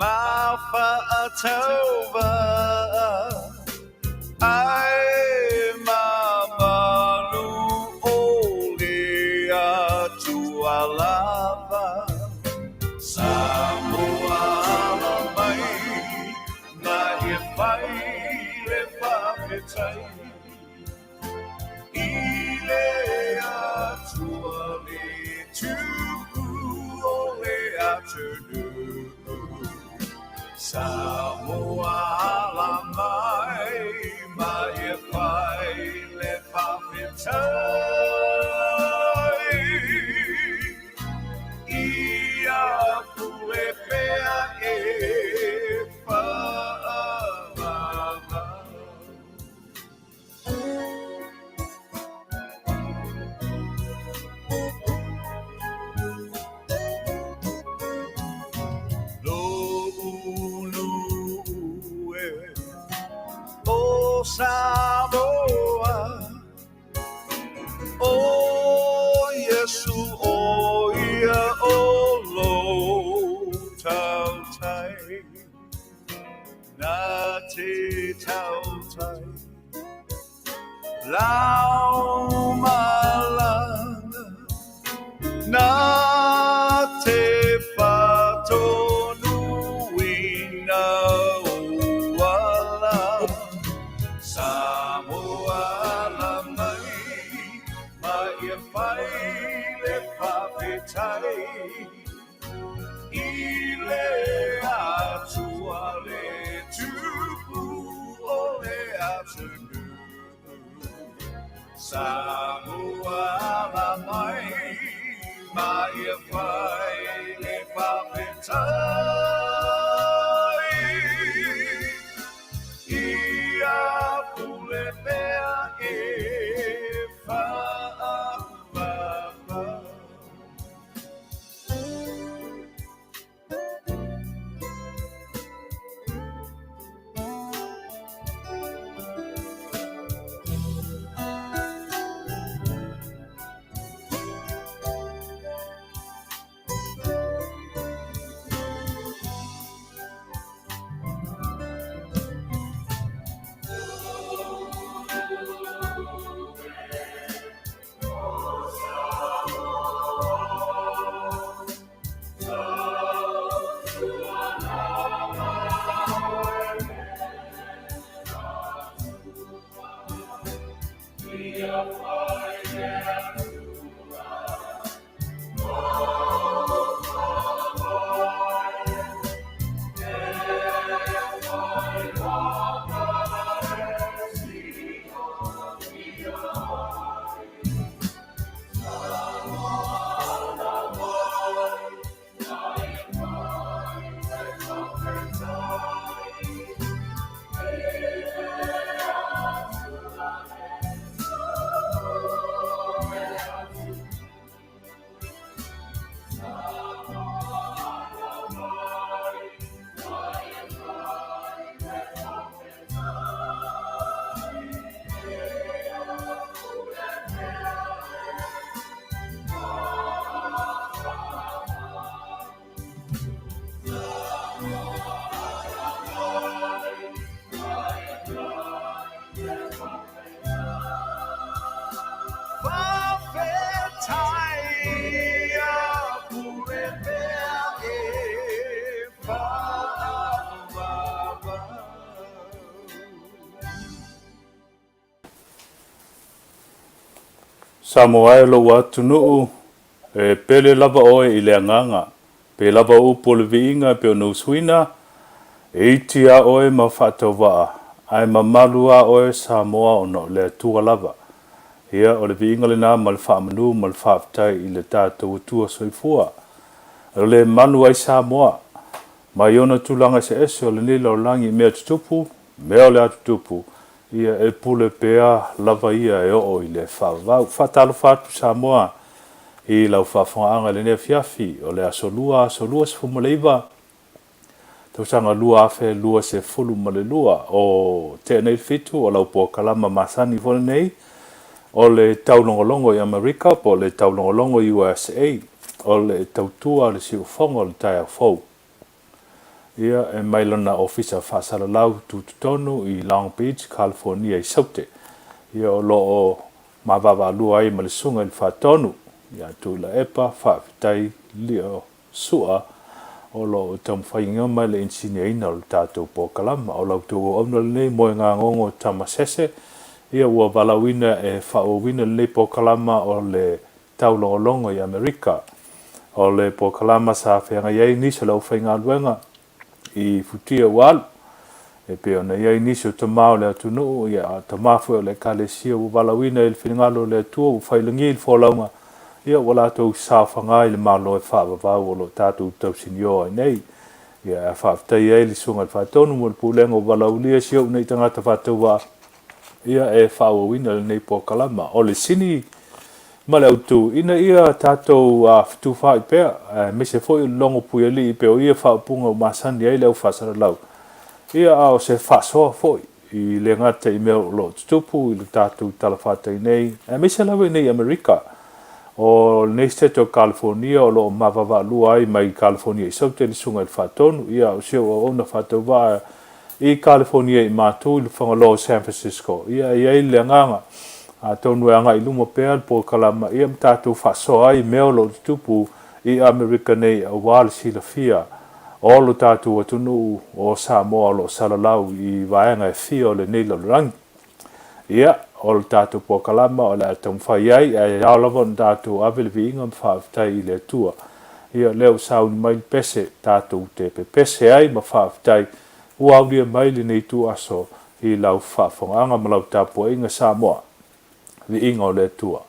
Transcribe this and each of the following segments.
Ma faatauvaa Ae mamalu o le Atua lava Samoa ala mai ma e fai le faafetai I le Atua le tupu o le atunuu Samoa ala mai ma e fai le faafetai Ia pule pea e faavavau. Lo'u nuu e o Samoa, ʻO Iesu ʻo ia o lou tautai. Na te tautai lau malaga, Na te faatonuina ou ala, Samoa ala mai ma ia fai le faafetai. I le Atua le tupu o le atunuu, Samoa ala mai ma ia fai le faafetai. Ia pule pea e faavavau. Faafetai ia pule pea e faavavau. Samoa e lou atunuu, e pele lava oe i le agaga, pe lava upu o le viiga e pei ona usuina, e iti a oe ma faatauvaa, ae mamalu a oe Samoa ona o le Atua lava. Ia, o le viiga lena ma le faamanu ma le faafetai i le tatou Atua Soifua. O le manu ai Samoa, mai ona tulaga eseese o lenei lalolagi i mea tutupu, mea o le a tutupu, Ia, e pule pea lava ia e oo i le faavavau. Faatalofa atu Samoa i lau faafogaaga i lenei afiafi o le Aso Lua, aso 29, tausaga 2022. O tea nei le fitu o lau polokalama masani foi lenei o le Taulogologo i Amerika po o le Taulogologo USA, o le tautua a le siufofoga o le taeao fou. Ia, e mai lona ofisa faasalalau tutotonu i Long Beach, California i Saute. Ia, o lo o mavaavaalua ai ma le Susuga i le Faatonu ia Tuilaepa Faafetai Lio Sua o lo o taumafaiga mai le inisiniaina o le tatou polokalama. O la outou auauna lenei Moegagogo Tamasese, ia ua valaauina e faaauauina lenei polokalama o le Taulogologo i Amerika. O le polokalama sa feagai ai nisi o le aufaigaluega i futia ua alu, e pei ona i ai nisi o tama o le atunuu, ia, a o tama foi o le Ekalesia ua valaauina i le finagalo o le Atua, ua failagia i le folauga, ia ua latou saofaga i le Malo e faavavau o lo o tatou tausinioa ai nei. Ia, e faafetai ai le Susuga i le Faatonu mo le pulega ua valaaulia si ou nei tagata faatauvaa, ia e faaauauina lenei polokalama. O le sini ma le autu, ina ia tatou fetufaai pea, aemaise foi o le logo puialii pei o ia faaupuga ua masani ai le au faasalalau, ia a o se faasoa foi, i le gata i mea o lo o tutupu i le tatou talafatai nei, aemaise lava i nei Amerika. O lenei Setete o Kalifonia o lo o mavavaalua ai mai Kalifonia i Saute le Susuga i le Faatonu, ia o si ou auauna faatauvaa I Kalifonia i matou i le fagaloa o San Francisco, ia e i ai le agaga, atonu e agai i luma pea le polokalama ia ma tatou faasoa ai i mea o lo o tutupu i Amerika nei aua le silafia o lo tatou atunuu o Samoa o lo o salalau i vaega e fia o lenei lalolagi. Ia, o le tatou polokalama o le a taumafai ai, ae ao lava ona tatou ave le viiga ma faafetai i le Atua. Ia, o lea ua sauni mai le pese, tatou te pepese ai ma faafetai ua aulia mai lenei ituaso i lau faafofogaaga ma lau tapuaiga Samoa. Viiga o le Atua.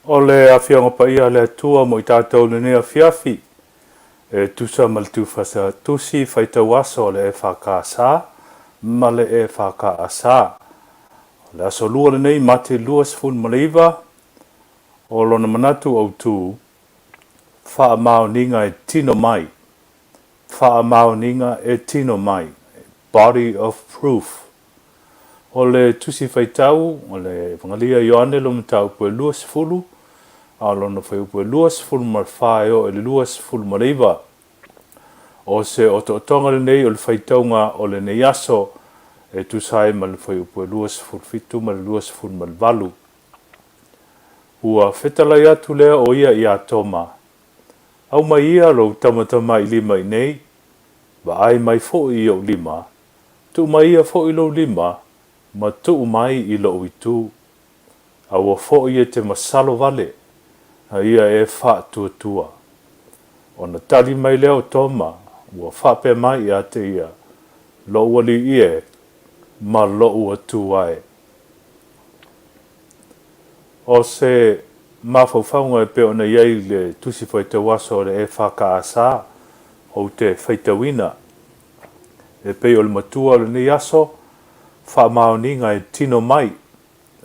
O le Afioga Paia a le Atua mo i tatou i lenei afiafi, e tusa ma le tufasa tusi faitau aso a le EFKS ma le EFKS. O le aso lua lenei Mati 29, o lona manatu autu, Faamaoniga e tino mai, Faamaoniga e tino mai, Body of Proof. O le Tusi Faitau o le Evagalia a Ioane lona mataupu e 20, a o lona fuaiupu e 24 e oo i le 29. O se otootoga lenei o le faitauga o lenei aso e tusa ai ma le fuaiupu e 27 ma le 28. Ua fetalai atu lea o ia iā Toma, Aumai ia lou tamatamailima iinei, vaai mai foi i ou lima, tuu mai ia foi lou lima ma tuu mai i lou itu. Aua foi e te masalo vale, a ia e faatuatua. Ona tali mai lea o Toma, ua faapea mai ia te ia, Lou alii e, ma lou Atua e. O se mafaufauga e pei ona i ai le Tusi Faitauaso a le EFKS ou te faitauina, e pei o le matua o lenei aso, faamaoniga e tino mai,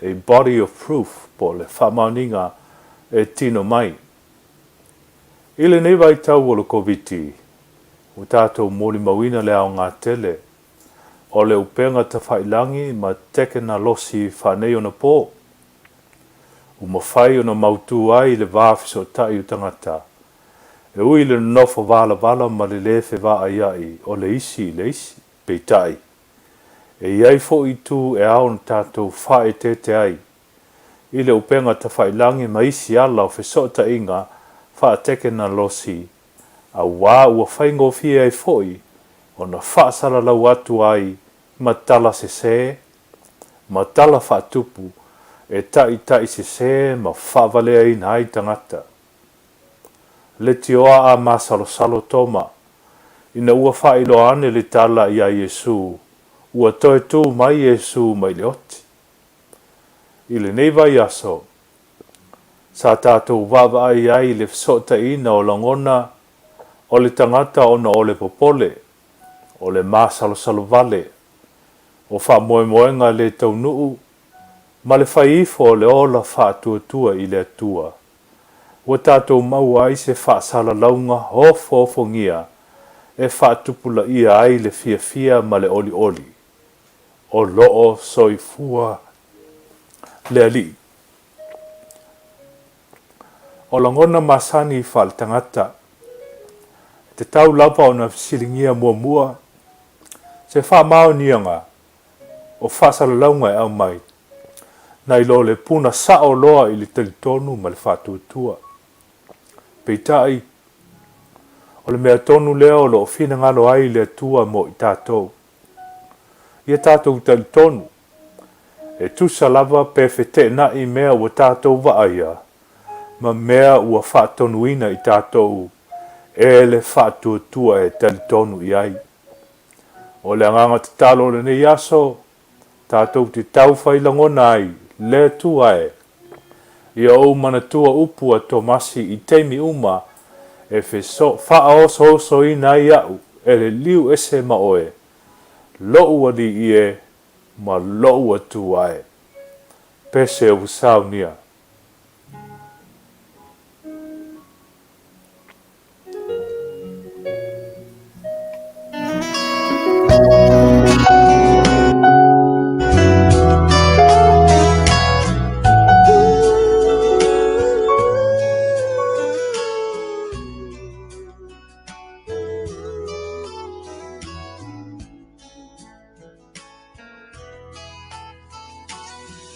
a body of proof, po o le faamaoniga e tino mai. I lenei vaitau o le Koviti, ua tatou molimauina le aoga tele o le upega tafailagi ma tekenalosi faaneionapo, ua mafai ona mautu ai le va fesootai o tagata, e ui i le nonofo valavala ma le lē fevaaia'i o le isi i le isi. Peitai, e i ai foi itu e ao ona tatou faaeteete ai i le upega tafailagi ma isi ala o fesootaiga faatekenalosi auā ua faigofie ai foi ona faasalalau atu ai ma tala sesē ma tala faatupu e taitaisesē ma faavaleaina ai tagata. Letioa a masalosalo Toma, ina ua faailoa ane le tala iā Iesū, ua toe tū mai Iesū mai le oti. I lenei vaiaso, sa tatou vaavaai ai i le fesootaiina o lagona o le tagata ona o le popole, o le masalosalo vale, o faamoemoega le taunuu, ma le fai ifo o le ola faatuatua i le Atua. Ua tatou maua ai se faasalalauga ofoofogia e faatupulaia ai le fiafia ma le olioli o loo soifua le Alii. O lagona masani faaletagata, e tatau lava ona fesiligia muamua se faamaoniaga o faasalalauga e aumai, nai lo le puna sao loa i le talitonu ma le faatuatua. Peitai, o le mea tonu lea o lo o finagalo ai le Atua mo i tatou. Ia tatou talitonu, e tusa lava pe feteenai mea ua tatou vaaia ma mea ua faatonuina i tatou e le faatuatua e talitonu i ai. O le agaga tatalo o lenei aso, tatou te tau fai lagona ai le Atua e, ia ou manatua upu a Tomasi i taimi uma e faaosoosoina ai a'u e le liu ese ma oe, lo'u Alii e ma lo'u Atua e. Pese ua saunia.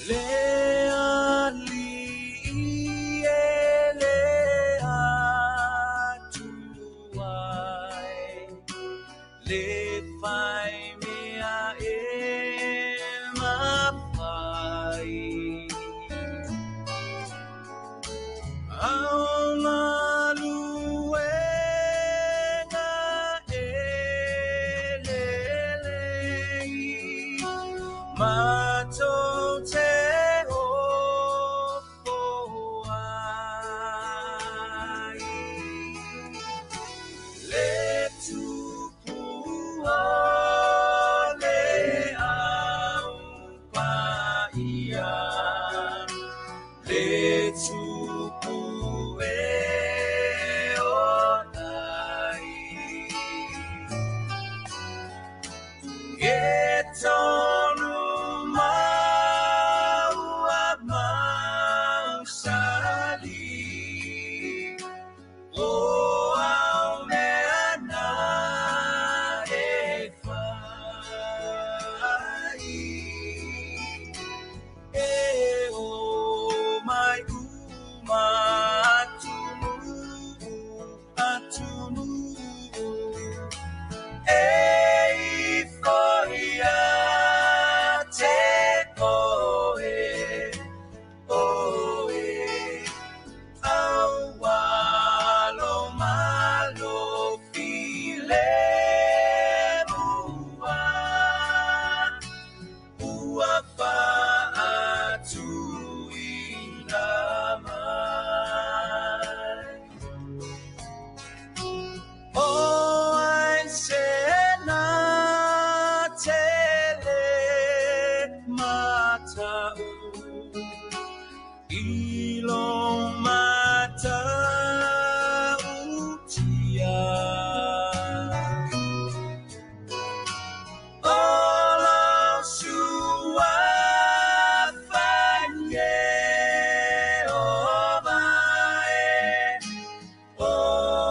Le Alii e le Atua e, le fai mea e mafai. Ao galuega e lelei, matou te ofo ai. Le tupu o le au paia, Le tupu e ola ai. E tonu mai. I lou matautia. O lou suafa Ieova e, o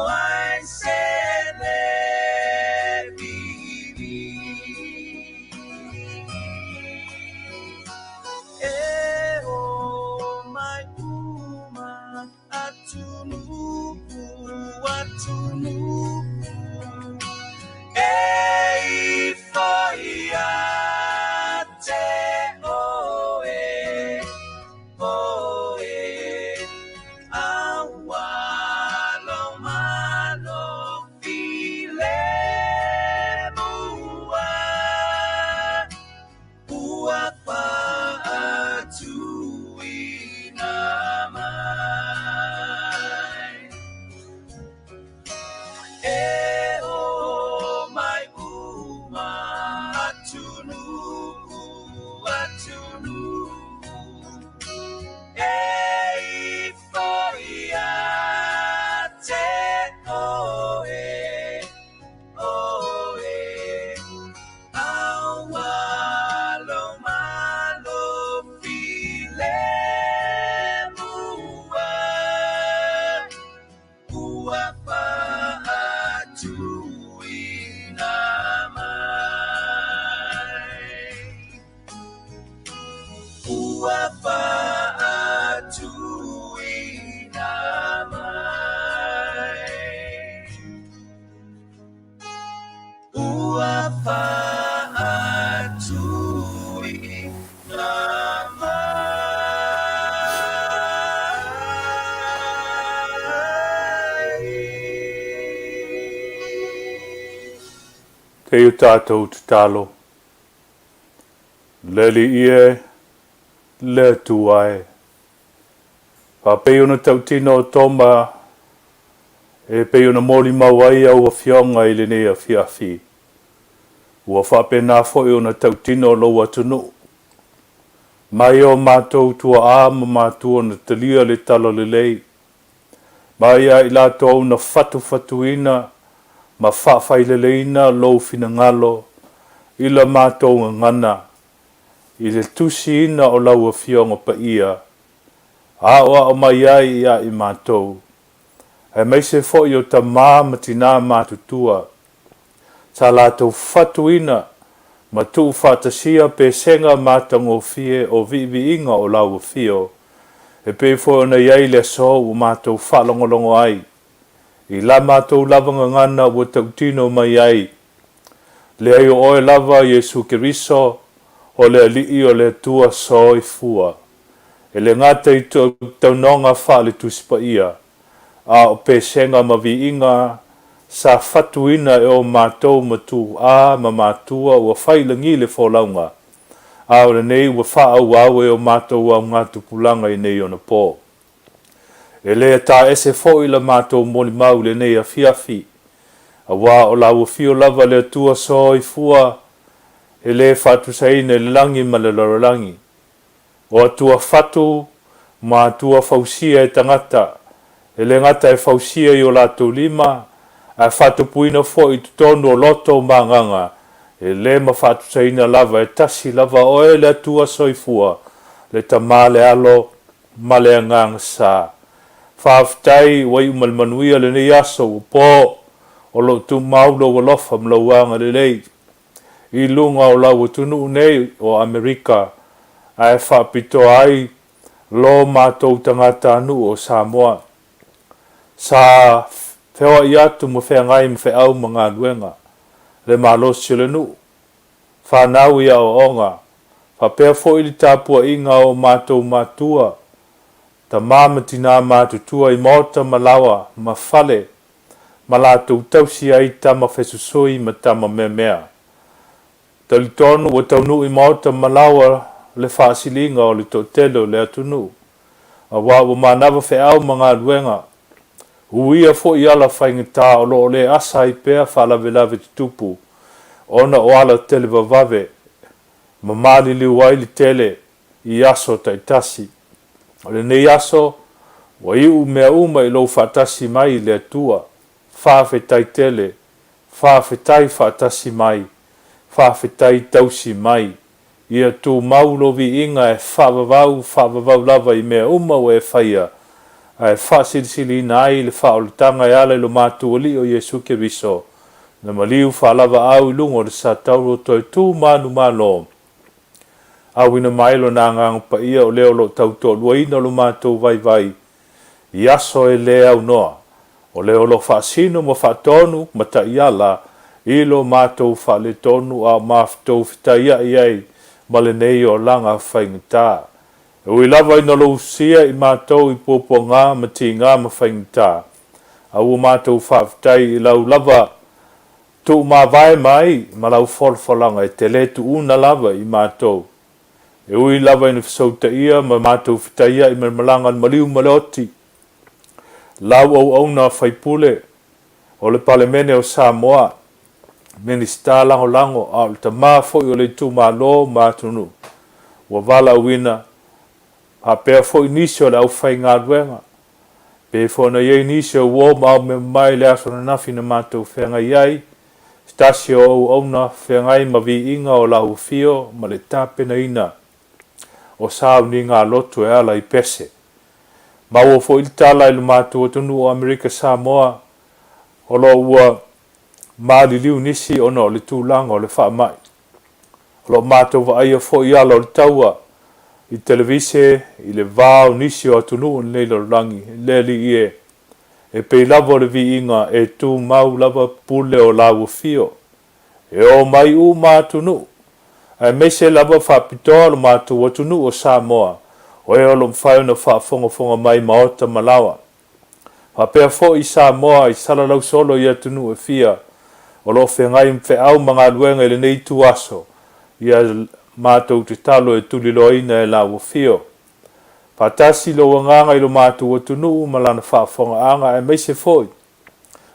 ai se le vivi. E o mai uma atunuu, atunuu, e ifo ia te oe, oe, a ua lou malo filemu ai, ua faatuina mai. E o mai uma atunuu, atunuu, e ifo ia te oe, oe, a ua lou malo filemu ai, ua faatuina mai. Ua faatuina mai. Ua faatuina mai. Kei o tatou tatalo, Le Alii e, le Atua e. Faapei ona tautino o Toma e pei ona molimau ai au afioga i lenei afiafi, ua faapena foi ona tautino lou atunuu. Mai o matou tuaa ma matua na talia le talalelei, mai ia i latou na fatufatuina ma faafaileleina lou finagalo i la matou gagana i le tusiina o lau Afioga Paia, aoao mai ai ia i matou, aemaise foi o tama ma tinā matutua, sa latou fatuina ma tuufaatasia pesega matagofie o viiviiga o lau Afio, e pei foi ona i ai le aso ua matou faalogologo ai i la matou lava gagana ua tautino mai ai, Leai o oe lava, Iesu Keriso, o le Alii o le Atua soifua, e le gata i taunoga faale-Tusi Paia, a o pesega ma viiga sa fatuina e o matou matuā ma matua ua fai i lagi le folauga, a o lenei ua faaauau e o matou augatupulaga i nei ona po. E le taese foi la matou molimau i lenei afiafi, aua o lau afio lava le Atua soifua e le faatusaina i le lagi ma le lalolagi. O atua fatu ma atua fausia e tagata, e le gata e fausia i o latou lima, ae faatupuina foi i totonu o loto ma agaga, e le ma faatusaina lava e tasi lava oe le Atua soifua, le Tama le Alo ma le Agaga Sa. Faafetai ua iu ma le manuia lenei aso ua po, o lo o tumau lou alofa ma lou agalelei i luga o lau atunuu nei o Amerika ae faapitoa ai lo matou tagatanuu o Samoa. Sa feoai atu ma feagai ma feau ma galuega, le malosi o le nuu, fanau i aoaoga, faapea foi le tapuaiga a o matou matua, tama ma tinā matutua i maota ma laoa ma fale ma latou tausi ai tama fesusui ma tama meamea. Talitonu ua taunuu i maota ma laoa le faasiliga o le toatele o le atunuu, aua ua manava feau ma galuega, uia foi ala faigata o lo o le asa ai pea faalavelave tutupu ona o ala televavave ma maliliu ai le tele. i aso taitasi. O lenei aso, ua iu mea uma i lou faatasi mai i le Atua. Faafetai tele, faafetai faatasi mai, faafetai tausi mai. Ia tumau lou viiga e faavavau, faavavau lava i mea uma ua e faia, ae faasilisiliina ai le faaolataga e ala i lo matou Alii o Iesu Keriso, na maliu faalavaau i luga o le satauro toe tu manumalo. Auina mai Lona Agaga Paia o lea o lo o tautoaluaina lo matou vaivai i aso e lē aunoa, o lea o lo o faasino ma faatonu ma taiala i lo matou faaletonu a o matou fetaiaʻi ai ma lenei olaga faigata. E ui lava ina lou usia i matou i puapuaga ma tiga ma faigata, a ua matou faafetai i lau lava tuumavae mai ma lau folafolaga e te lē tuuna lava i matou. E ui lava ina fesoutaia ma matou fetaiaʻi ma le malaga a le maliu ma le oti, lau auauna faipule o le Palemene o Samoa, Minisita Lagolago, a o le tama foi o le itumalo ma atunuu ua valaauina, faapea foi nisi o le aufaigaluega, pei foi ona i ai nisi o uo ma ao mea mamae i le aso ananafi na matou feagai ai, se tasi o auauna feagai ma viiga o lau afio ma le tapenaina o sauniga a lotu e ala i pese. Maua foi le tala i lo matou atunuu o Amerika Samoa, o lo o ua maliliu nisi ona o le tulaga o le faamai. O lo o matou vaaia foi i ala o le taua i televise i le va o nisi o atunuu o lenei lalolagi, le Alii e, e pei lava o le viiga e tumau lava pule o lau afio. E o mai uma atunuu, aemaise lava faapitoa lo matou atunuu o Samoa, o e o lo o mafai ona faafogafoga mai i maota ma laoa. Faapea foi i Samoa i salalau solo i atunuu e fia, o lo o feagai ma feau ma galuega i lenei ituaso, ia matou tatalo e tuliloaina e lau afio. Faatasi lou agaga i lo matou atunuu ma lana faafofogaaga aemaise foi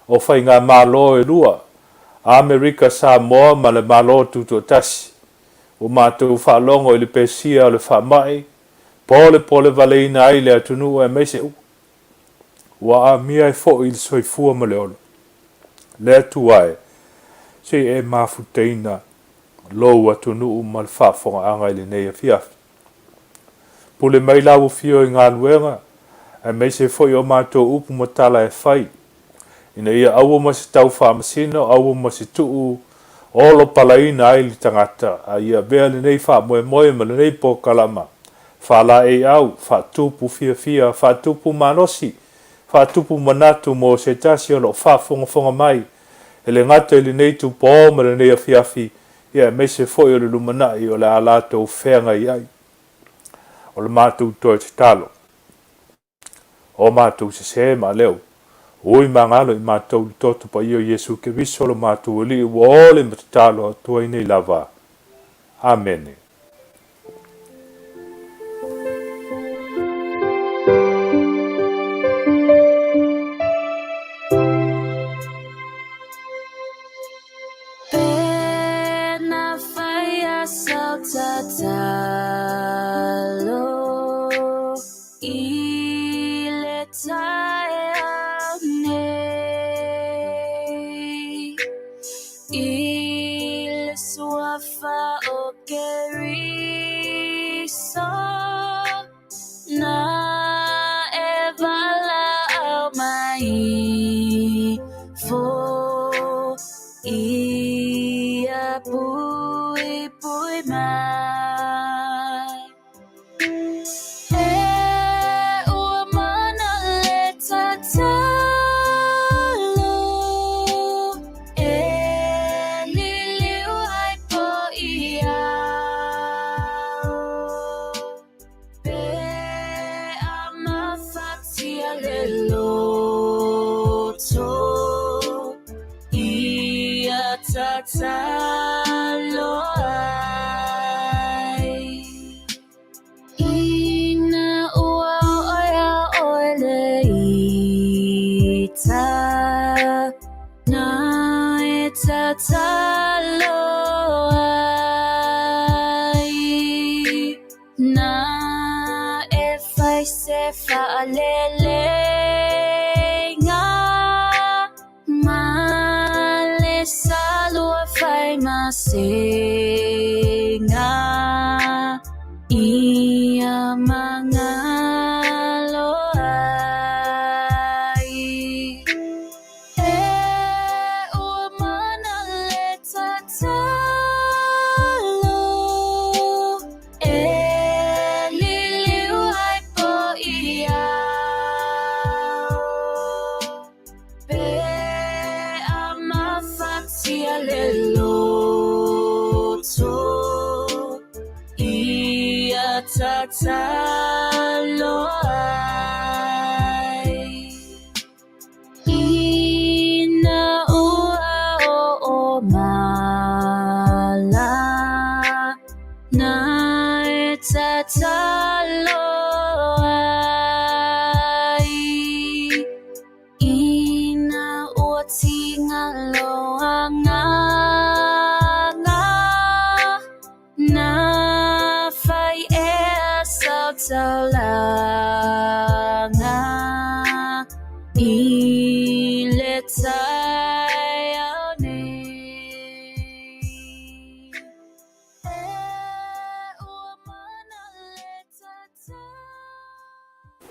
o faigamalo e lua, Amerika Samoa ma le Malo Tutoatasi. Ua matou faalogo i le pesia o le faamai, polepolevaleina ai le atunuu aemaise ua aamia ai foi le soifua ma le ola. Le Atua e, se i e mafutaina lou atunuu ma le faafofogaaga i lenei afiafi. Pule mai lau afio i galuega, aemaise foi o matou upu ma tala e fai, ina ia aua ma se tau faamasino, aua ma se tuu olopalaina ai le tagata, a ia avea lenei faamoemoe ma lenei polokalama faalaeiau, faatupu fiafia, faatupu malosi, faatupu manatu mo se tasi o lo o faafogafoga mai, e le gata i lenei itupo ma lenei afiafi, ia aemaise foi o le lumanai o le a latou feagai ai. O le matou toe tatalo, o matou sesē ma aleu, ui magalo i matou i le toto paia o Iesu Keriso lo matou Alii ua ole ma tatalo atu ai nei lava. Amene. Leai se faaleleiga ma le salua fai masega ia magalo ai. E ua mana le tatalo, E liliu ai po i ao, Pe a mafatia le loto, Ia tatalo ai. Ina ua oo mala, Na e tatalo ai. Ina ua tiga lou agaga, Na fai ea sau taulaga i le taeao nei. E ua mana le tatalo.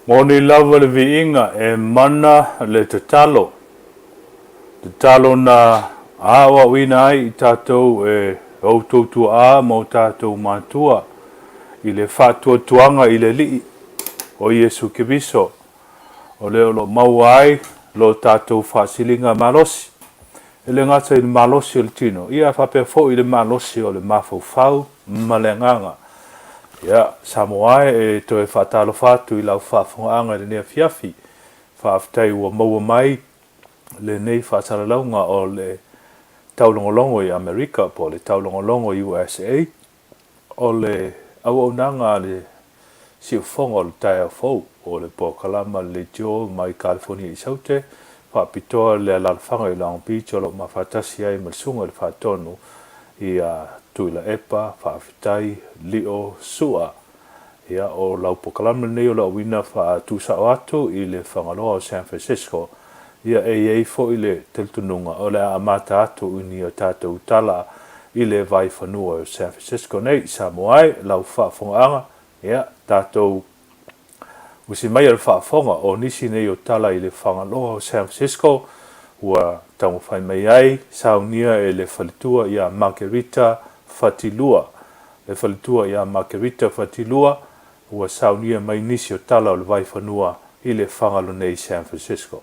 Moni lava le viiga e mana le tatalo, tatalo na aoaoina ai i tatou e outou tuaa ma o tatou matua i le faatuatuaga i le Alii o Iesu Keriso, o lea o lo o maua ai lo tatou faasiliga malosi, e le gata i le malosi o le tino, ia a faapea foi i le malosi o le mafaufau ma le agaga. Ia, Samoa e, e toe faatalofa atu i lau faafogaaga i lenei afiafi. Faafetai ua maua mai lenei faasalalauga o le taulogologo i Amerika po o le taulogologo USA o le auaunaga a le siufofoga o le taeao fou o le polokalama a le leitio mai California i Saute, faapitoa le alalafaga i Long Beach o lo o mafatasi ai ma le Susuga i le Faatonu ia Tuilaepa Faafetai Lio Sua. Ia, o lau polokalame lenei o le auina faatuusao atu i le Fagaloa o San Francisco. Ia, e i ai foi le talitonuga o le a amata atu i ni o tatou tala i le vaifanua o San Francisco nei. Samoa e, lau faafogaaga, ia, tatou usi maia le faafofoga o nisi nei o tala i le Fagaloa o San Francisco ua taumafai mai ai saunia e le faletua ia Margherita Fatilua. Le faletua ia Makerita Fatilua, ua saunia mai nisi o tala o le vaifanua i le Fagalo nei San Francisco.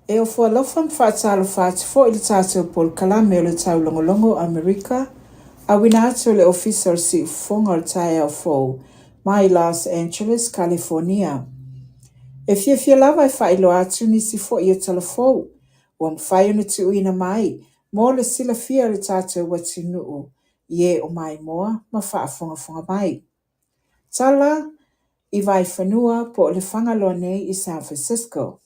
E ofo alofa ma faatalofa atu foi i le tatou polokalame o le Taulogologo o Amerika, auina atu e le Ofisa o le Siufofoga o le Taeao Fou mai Los Angeles, Kalifornia. E fiafia lava e faailoa atu nisi foi o tala fou ua mafai ona tuuina mai mo le silafia o le tatou atunuu i e o maimoa ma faafogafoga mai. Tala i Vaifanua po o le Fagaloa nei i San Francisco.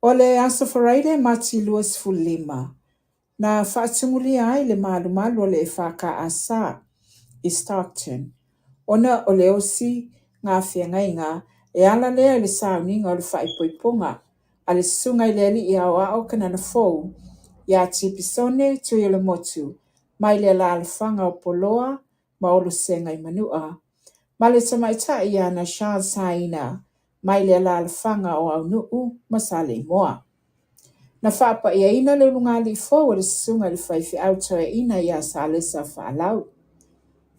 O le Aso Faraile, Mati 25, na faatumulia ai le malumalu o le EFKS i Stockton, ona o le osi ngā feagaiga e ala lea i le sauniga o le faaipoipoga a le Susuga i le Alii Aoao Kanana Fou iā Tipisone Tuiolemotu mai le alaalafaga o Poloa ma Olosega i Manua, ma le tamaitai iā Nashad Saina mai le alaalafaga o Aunuu ma Saleimoa. Na faapaiaina le ulugalii fou e le susuga i le faifeau toeaina ia Salesa Faalau.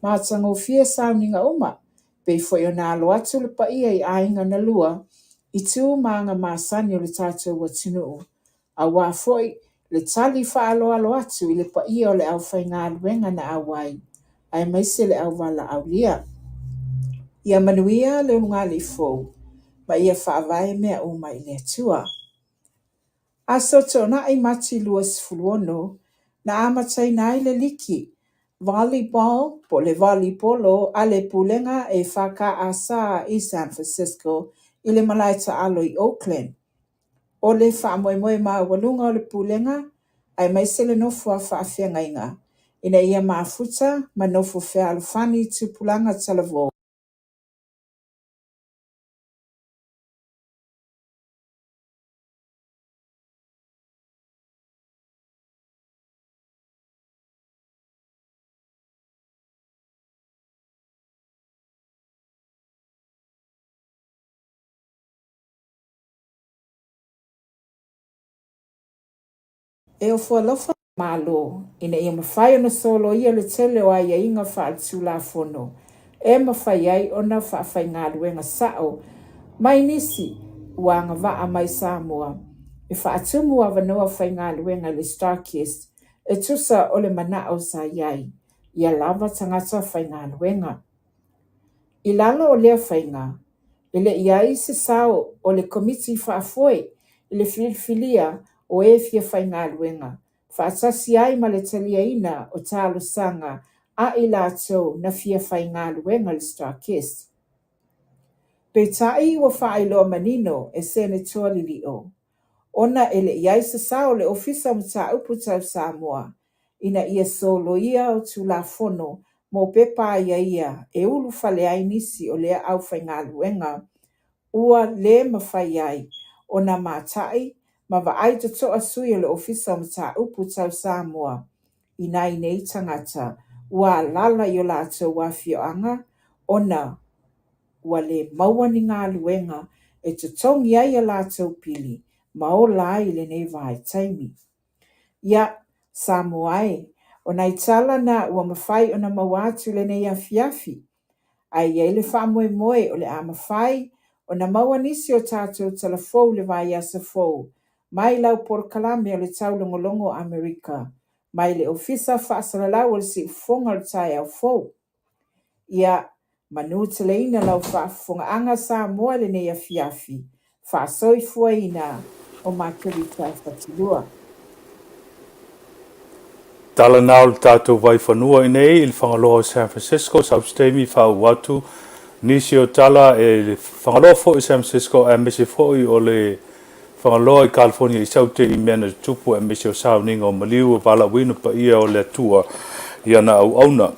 Matagofie sauniga uma, pei foi ona alo atu le paia i aiga na lua i tu ma aga masani o le tatou atunuu, aua foi le tali faaaloalo atu i le paia o le aufaigaluega na auai, aemaise le auvalaaulia. Ia manuia le ulugalii fou, ma ia faavae mea uma i le Atua. Aso Toonai Mati 26, na amataina ai le liki volleyball po o le volleybolo a le Pulega EFKS i San Francisco i le malae taalo i Oakland. O le faamoemoe maualuga o le Pulega aemaise le nofo a faafeagaiga ina ia mafuta ma nofo fealofani tupulaga talavou. E ofo alofa Malo ina ia mafai ona soloia le tele o aiaiga faaletulafono e mafai ai ona faafaigaluega sao mai nisi ua agavaa mai Samoa e faatumu avanoa faigaluega i le StarKist e tusa o le manao sa i ai ia lava tagata faigaluega. I lalo o lea faiga, e le i ai se sao o le Komiti Faafoe i le filifilia o e fia faigaluega, faatasi ai ma le taliaina o talosaga a i latou na fia faigaluega i le StarKist. Peitai ua faailoa manino e Senetoa Lili'o, ona e le i ai se sao o le Ofisa o Mataupu Tau Samoa ina ia soloia o Tulafono mo pepa aiaia e ulufale ai nisi o lea aufaigaluega ua le mafai ai ona mata'i ma vaai toto'a sui o le Ofisa o Mataupu Tau Samoa i nai nei tagata ua alaala i o latou afioaga ona ua le maua ni galuega e totogi ai a latou pili ma ola ai i lenei vaitaimi. Ia, Samoa e, o nai tala na ua mafai ona maua atu i lenei afiafi, ae i ai le faamoemoe o le a mafai ona maua nisi o tatou tala fou i le vaiaso fou mai lau polokalame o le Taulogologo Amerika mai le Ofisa Faasalalau o le Siufofoga o le Taeao Fou. Ia manuteleina lau faafofogaaga Samoa i lenei afiafi, faasoifuaina o Makerita Fatilua. Tala na o le tatou vaifanua i nei i le Fagaloa o San Francisco, sau se taimi faauu atu nisi o tala e le Fagaloa foi o San Francisco aemaise foi o le Fagaloa i California i sau te i mea na tutupu aemaise o sauniga o maliu o valaauina paia o le Atua i ana auauna.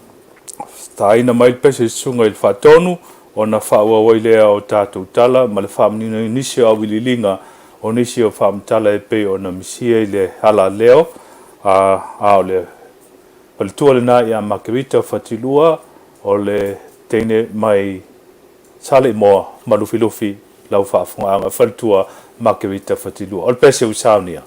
Taina mai le pese i susuga i le Faatonu ona faaauau ai lea o tatou tala ma le faamanino i nisi o auiliiliga o nisi o faamatala e pei ona misia i le alaleo a o le faletua lena ia Makerita Fatilua o le teine mai Saleimoa ma Lufilufi lau faafogaaga faletua Makerita Fatilua. O le pese ua saunia.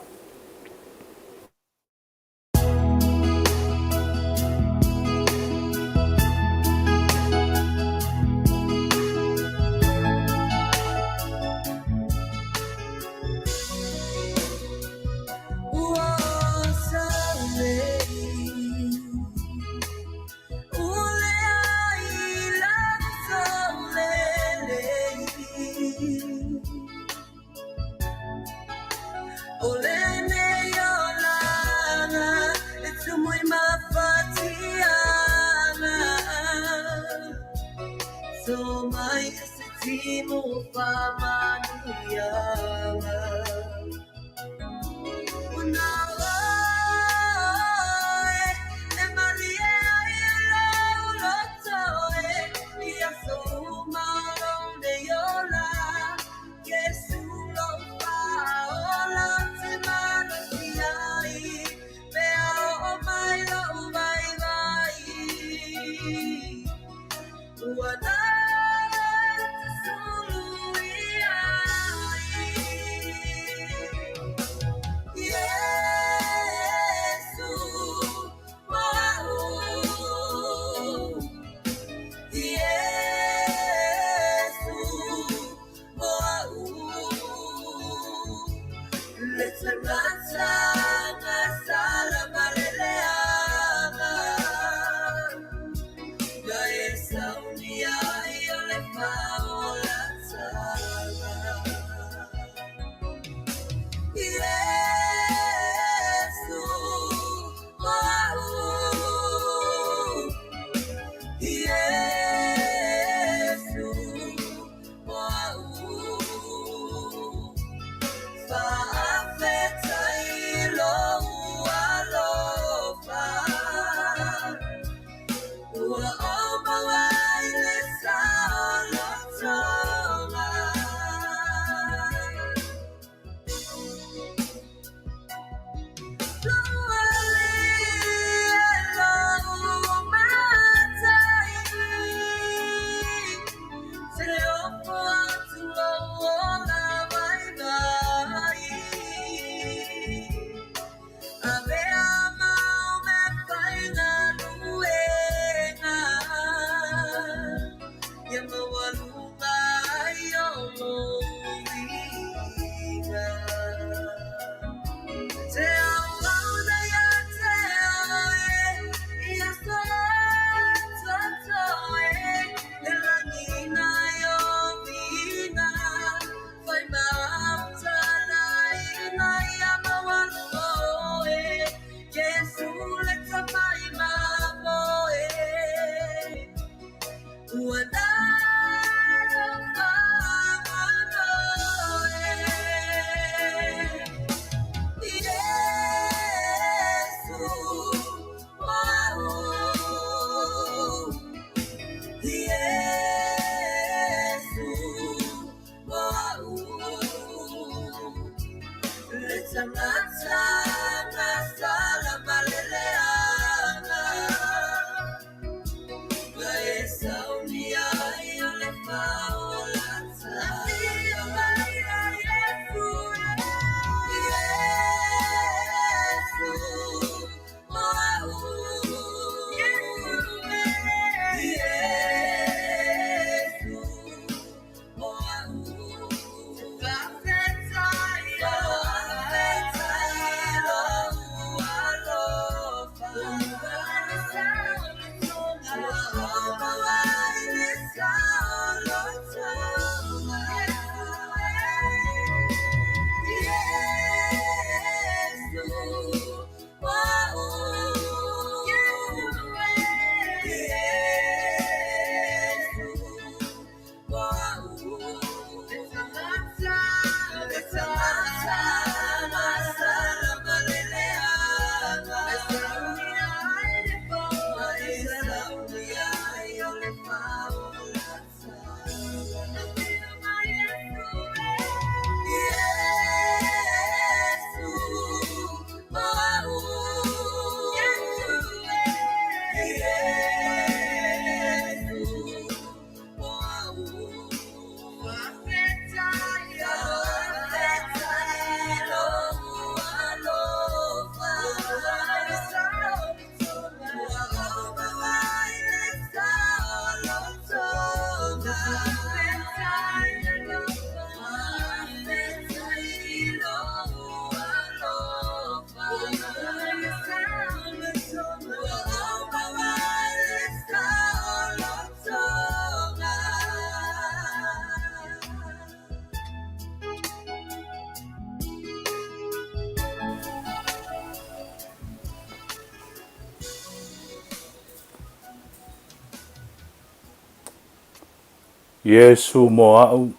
Iesu mo a'u,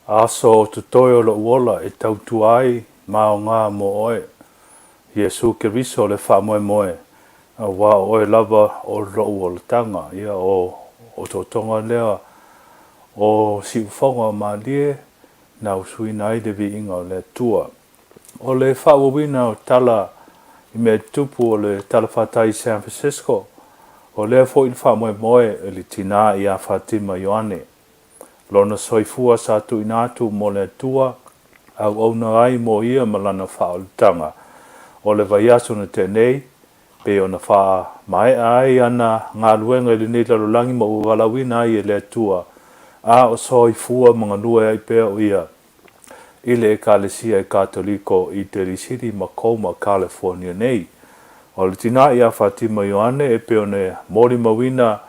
aso o totoe o lo'u ola e tautua ai ma aoga mo oe. Iesu Keriso le faamoemoe, auā o oe lava o lo'u olataga. Ia, o otootoga lea o siufofoga o malie na usuina ai le viiga o le Atua. O le faaauauina o tala i mea tutupu o le talafatai i San Francisco, o lea foi le faamoemoe i le tinā ia Fatima Ioane. Lona soifua sa tuuina atu mo le Atua, auauna ai mo ia ma lana faaolataga. O le vaiaso na tea nei, pei ona faamaea ai ana galuega i lenei lalolagi ma ua valaauina ai e le Atua, a o soifua ma galue ai pea o ia i le Ekalesia Katoliko i Daly City ma Colma, California nei. O le tinā ia Fatima Ioane e pei ona molimauina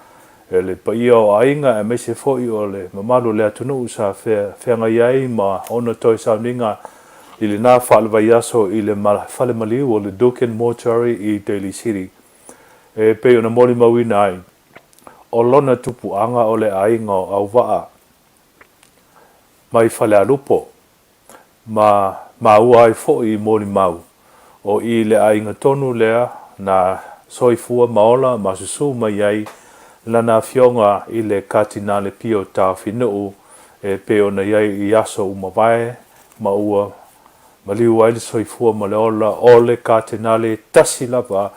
e le paia o aiga aemaise foi o le mamalu o le atunuu sa feagai ai ma ona toe sauniga i lena faalevaiaso i le fale maliu o le Dukin Mortuary i Daly City e pei ona molimauina ai o lona tupuaga o le aiga o Auvaa mai Falealupo, ma maua ai foi i molimau, o i le aiga tonu lea na soifua ma ola ma susū mai ai lana afioga i le Katinale Pio Taofinuu e pei ona i ai i aso ua mavae ma ua Maliu ai le soifua ma le ola o le Katenale e tasi lava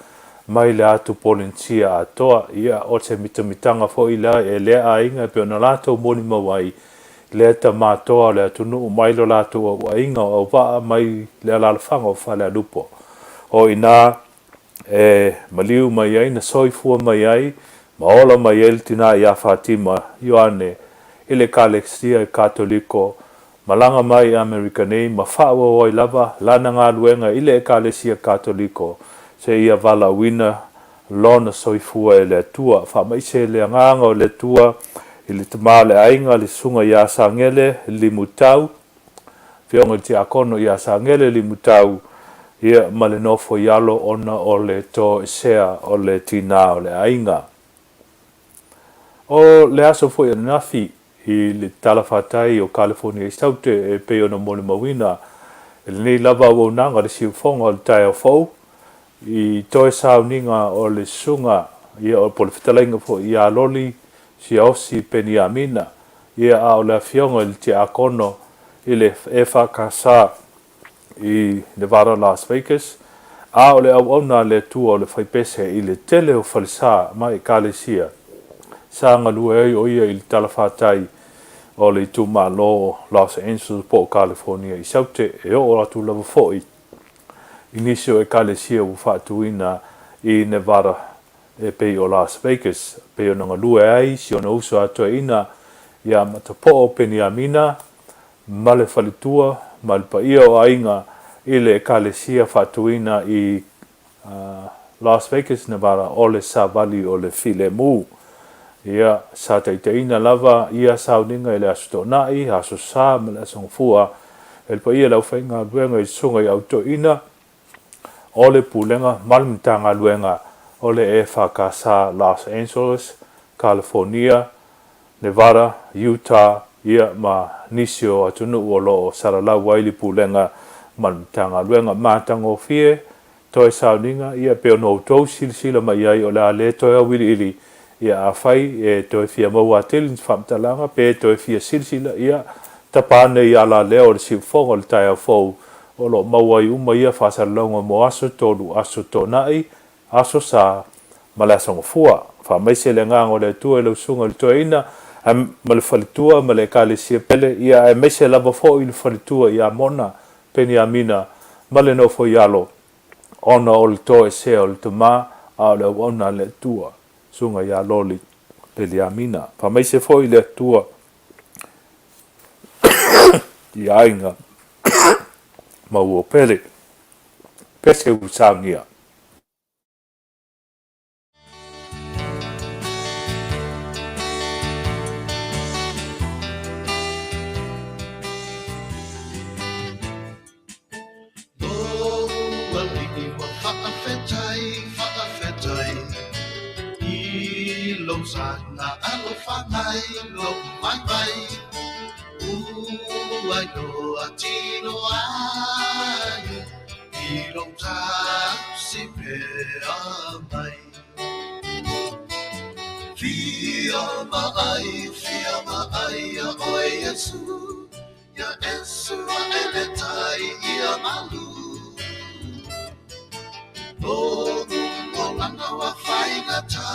mai le atu Polenisia atoa. Ia, o se mitamitaga foi lea e lea aiga e pei ona latou molimau ai lea tama toa o le atunuu mai lo latou auaiga o auvaa mai le alaalafaga o Falealupo. O i ina e maliu mai ai na soifua mai ai ma ola mai ai le tina ia Fatima Ioane i le Ekalesia Katoliko, malaga mai i Amerika nei ma faaauau ai lava lana galuega i le Ekalesia Katoliko seia valaauina lona soifua e le Atua. Faamaise le Agaga o le Atua i le tama o le aiga, le Susuga ia Sagele Limutau, Afioga i le Tiakono ia Sagele Limutau, ia, ma le nofo i alo ona o le toesea o le tinā o le aiga. O le aso foi ananafi i le talafatai o Kalifonia i Saute e pei ona molimauina e lenei lava auaunaga le siufofoga o le taeao fou i toe sauniga o le susuga ia po o le fetalaiga foi ia Loli Siaosi Peniamina ia a o le afioga i le tiakono i le EFKS i Nevada Las Vegas, a o le auauna a le Atua o le faipese i le tele o falesa ma ekalesia sa galue ai o ia i le talafatai o le itumalo o Los Angeles po o California i Saute, e oo atu lava foi i nisi o ekalesia ua faatuina i Nevada e pei o Las Vegas, pei ona galue ai si ona uso a toeaina ia Matapoo Peniamina ma le faletua ma le paia o aiga i le Ekalesia faatuina i Las Vegas, Nevada, o le Savali o le Filemu. Ia, sa taitaiina lava ia sauniga i le Aso Toonai, Aso Sa ma le Aso Gafua e le paia o le aufaigaluega i le Susuga i Au Toeaina o le Pulega ma le Matagaluega o le EFKS Los Angeles, California, Nevada, Utah, ia ma nisi o atunuu o lo o salalau ai le Pulega ma le Matagaluega. Matagofie toe sauniga, ia pei ona outou silasila mai ai o le a le toe auiliili, ia afai e toe fia maua atili ni faamatalaga pe toe fia silasila, ia tapa ane i alaleo o le siufofoga o le taeao fou o lo o maua ai uma ia faasalalauga mo aso tolu, aso toonai, Aso Sa, ma le Aso Gafua. Faamaise le Agaga o le Atua i lau Susuga i le Toeaina, ma le faletua ma le Ekalesia pele, ia aemaise lava foi le faletua ia Mona Peniamina ma le nofo i alo, ona o le toesea o le tama, a o le auauna a le Atua, Susuga ia Loli Peniamina. Faamaise foi le Atua i aiga ma ua pele. Pese ua saunia. Lou alii ua faafetai, faafetai I lou sana alofa mai lou vaivai Ua iloa tino ai I lou tausi pea mai. Fia maai, fia maai ia oe Iesu, Ia Iesu ae le tai ia malu. Lou olaga ua faigata,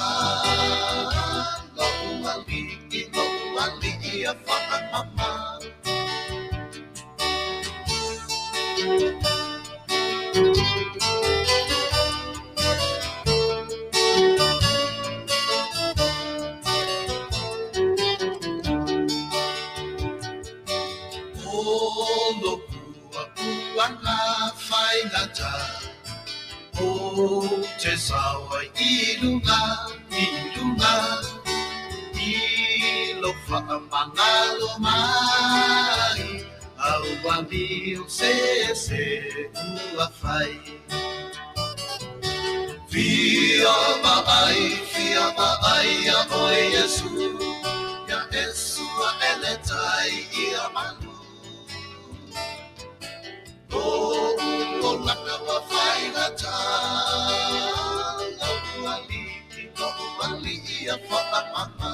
Lou alii, lou alii ia faamama. O te sao ai i lunga, i lunga, I lou faamagalo mai, Auani o se ese ua fai. Fia vaai, fia vaai ia oe Iesu, Ia Iesu ae le tai ia malu. Lou olaga ua faigata, Lou alii, lou alii ia faamama.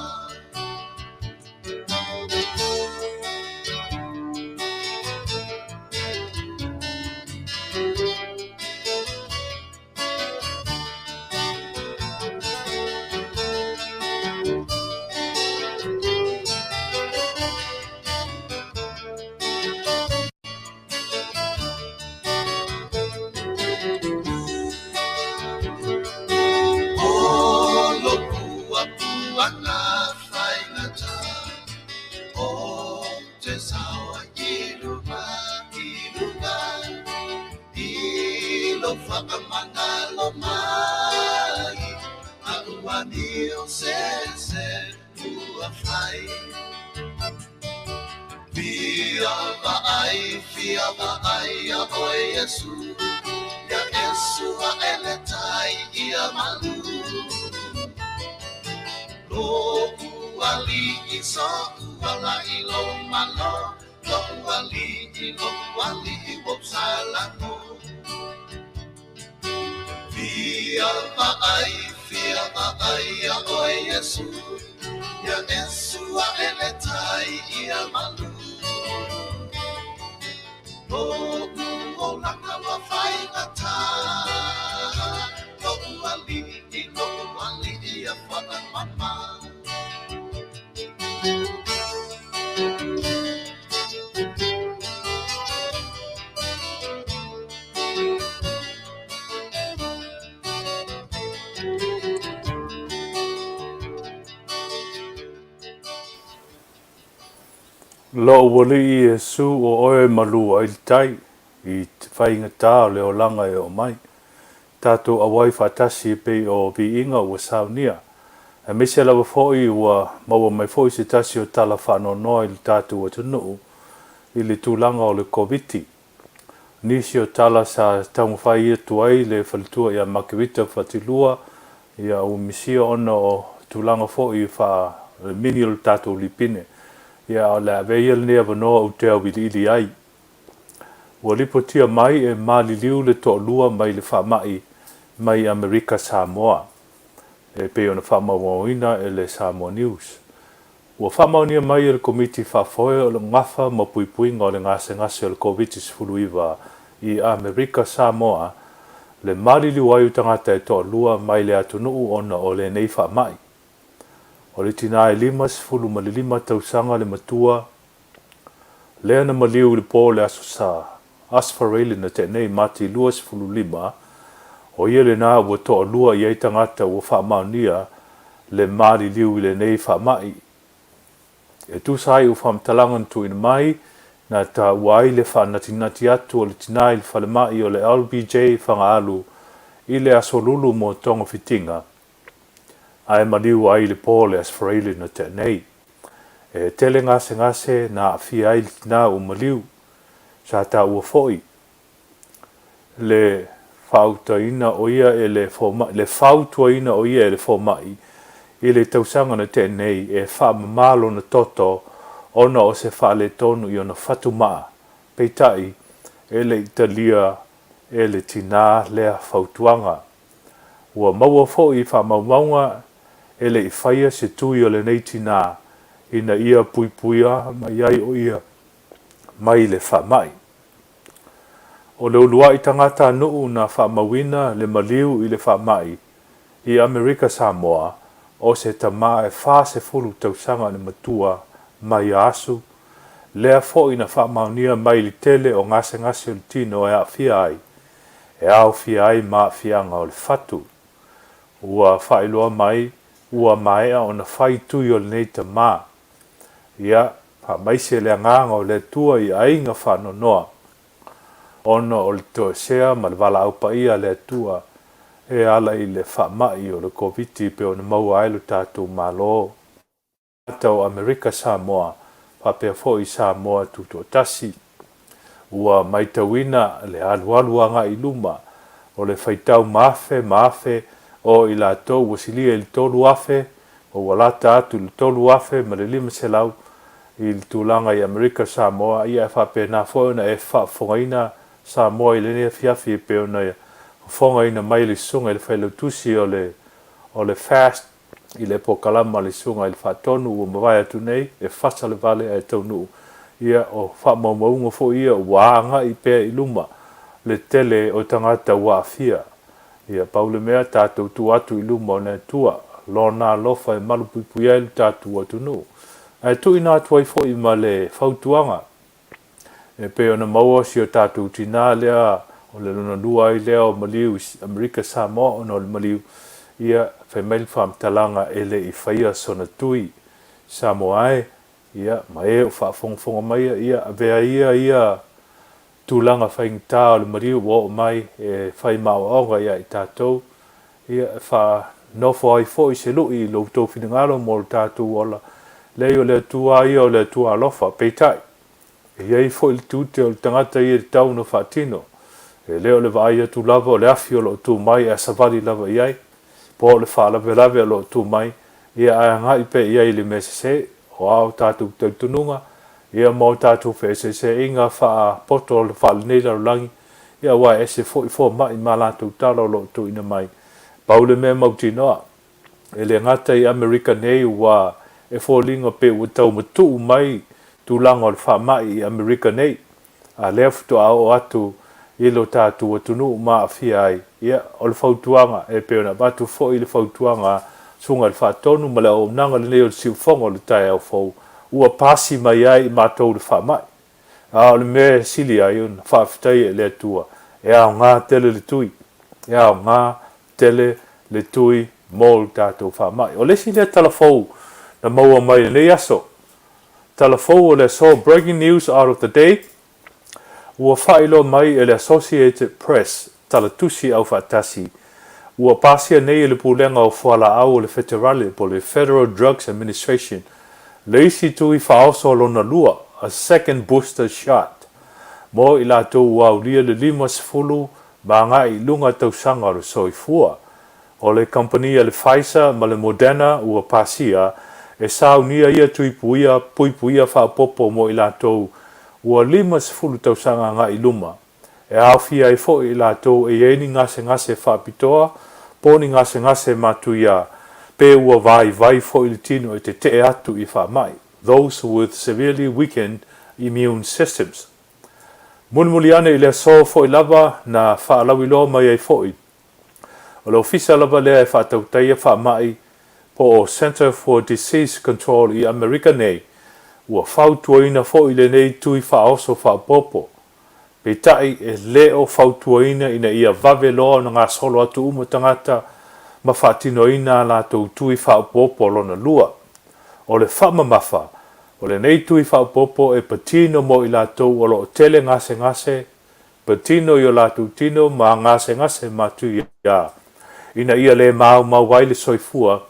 lo whakamangalo mai A ua nio se se ua whai Fia vaai, fia vaai ia oe Iesu Ia Esu ae le tai ia malu Lo'u ali'i so'u ala i lou malo Lo'u ali'i, lo'u ali'i ua ou salago Fia vaai, fia vaai ia oe Iesu Ia Esu ae le tai ia malu Lo'u olaga ua faigata Lo'u ali'i, lo'u ali'i ia faamama. Lou Alii Iesu o oe e malu ai le tai i te faigata o le olaga e oo mai. Tatou auai faatasi e pei o viiga ua saunia. Aemaise lava foi ua maua mai foi se tasi o tala faanoanoa i le tatou atunuu i le tulaga o le Koviti. Nisi o tala sa taumafai atu ai le faletua ia Makerita Fatilua ia ua misia ona o tulaga foi faa mini o le tatou lipine. Ia o le a avea ia lenei avanoa ou te auiliili ai. Ua lipotia mai e maliliu le toalua mai le faamai mai Amerika Samoa, e pei ona faamaumauina e le Samoa News. Ua faamaonia mai e le Komiti Faafoe o le Gafa ma Puipuiga o le Gasegase o le Koviti-19 i Amerika Samoa le maliliu ai o tagata e toalua mai le atunuu ona o lenei faamai. O le tinā e 55 tausaga le matua lea na maliu i le po o le Aso Sa, Aso Faraile na tea nei, Mati 25, o ia lena ua toalua i ai tagata ua faamaonia le maliliu i lenei faamai. E tusa ai o faamatalaga na tuuina mai, na taua ai le faanatinati atu o le tinā i le falemai o le LBJ Fagaalu i le Aso Lulu mo togafitiga, ae maliu ai i le po o le Aso Faraile na tea nei. E tele gasegase na aafia ai le tinā ua maliu. Sa taua foi le faautaina o ia e le fomai, le fautuaina o ia e le fomai i le tausaga na tea nei e faamama lona toto ona o se faaletonu i ona fatumaa, peitai, e le i talia e le tinā lea fautuaga. Ua maua foi i faamaumauga e le i faia se tui o lenei tinā ina ia puipuia mai ai o ia mai le faamai. O le uluai tagatanuu na faamauina le maliu i le faamai i Amerika Samoa o se tama e 40 tausaga le matua mai Asu, lea foi na faamaonia mai le tele o gasegase o le tino e aafia ai, e aofia ai ma aafiaga o le fatu. Ua faailoa mai ua maea ona fai tui o lenei tama. Ia, faamaise le agaga o le Atua i aiga faanoanoa, ona o le toesea ma le valaau paia a le Atua e ala i le faamai o le Koviti pei ona maua ai lo tatou Malo. Tagata o Amerika Samoa, faapea foi Samoa Tutoatasi. Ua maitauina le alualu agai i luma o le faitau ma afe ma afe o i latou ua silia i le 3,000 ma ua lata atu i le 3,500 i le tulaga i Amerika Samoa, ia e faapena foi ona e faafofogaina Samoa i lenei afiafi e pei ona fofogaina mai e le Susuga i le Failautusi o le o le FAST i le polokalama a le Susuga i le Faatonu ua mavae atu nei, e fasa le vale ae taunuu. Ia, o faamaumauga foi ia ua agai pea i luma le tele o tagata ua aafia. Ia, pau le mea, tatou tuu atu i luma o le Atua, Lona alofa e malupuipuia ai lo tatou atunuu. Ae tuuina atu ai foi ma le fautuaga E pei ona maua si o tatou tinā lea o le lona lua ai lea o maliu i Amerika Samoa ona o le maliu, ia, fai mai le faamatalaga e le i faia sona tui. Samoa e, ia, ma e o faafogafoga maia, ia, avea ia ia tulaga faigata o le maliu ua oo mai e fai ma aoaoga ia i tatou, ia, e faanofo ai foi se lu'i i lo outou finagalo mo lo tatou ola. Leai, o le Atua lava ia o le Atua alofa, peitai, E i ai foi le tiute o le tagata ia e tatau ona faatino. E le o le vaai atu lava o le afi o lo o tu mai ae savali lava i ai, po o le faalavelave o lo o tu mai, ia ae agai pea i ai i le mea sese. O a o tatou talitonuga, ia ma o tatou feeseeseaiga faapoto faalenei lalolagi, ia aua e ese foi fomai ma a latou tala o lo o tuuina mai. Pau le mea mautinoa, E le gata i Amerika nei ua e foliga pe ua tau matuu mai tulaga o le faamai i Amerika nei, a lea faatoa oo atu i lo tatou atunuu ma aafia ai. Ia, o le fautuaga, e pei ona avatu foi le fautuaga a Susuga i le Faatonu ma le auaunaga lenei o le Siufofoga o le taeao fou, ua pasi mai ai i matou le faamai. A o le mea e sili ai ona faafetaia i le Atua, e aoga tele le tui, e aoga tele le tui mo le tatou faamai. O le isi lea tala fou na maua mai i lenei aso, tala fou o le aso, breaking news out of the day, ua faailoa mai e le Associated Press, tala tusi aufaatasi, ua pasia nei e le Pulega o Fualaau o le Feterale po o le Federal Drugs Administration le isi tui faaoso lona lua, a second booster shot, mo i latou ua aulia le 50 ma agai i luga tausaga o le soifua. O le kamupani a le Pfizer ma le Moderna ua pasia e saunia ia tui puia puipuia faaopoopo mo i latou ua 50 tausaga agai i luma, e aofia ai foi i latou e i ai ni gasegase faapitoa po o ni gasegase matuia pe ua vaivai foi le tino e tetee atu i faamai, those with severely weakened immune systems. Mulimuli ane i le aso foi lava na faalauiloa mai ai foi, o le ofisa lava lea e faatautaia faamai po o Center for Disease Control i Amerika nei, ua fautuaina foi lenei tui faaoso faaopoopo. Peitai, e le o fautuaina ina ia vave loa ona gasolo atu uma tagata ma faatinoina a latou tui faaopoopo lona lua. O le faamamafa, O lenei tui faaopoopo e patino mo i latou o lo o tele gasegase, patino i o latou tino ma gasegase matuia, ina ia le maumau ai le soifua,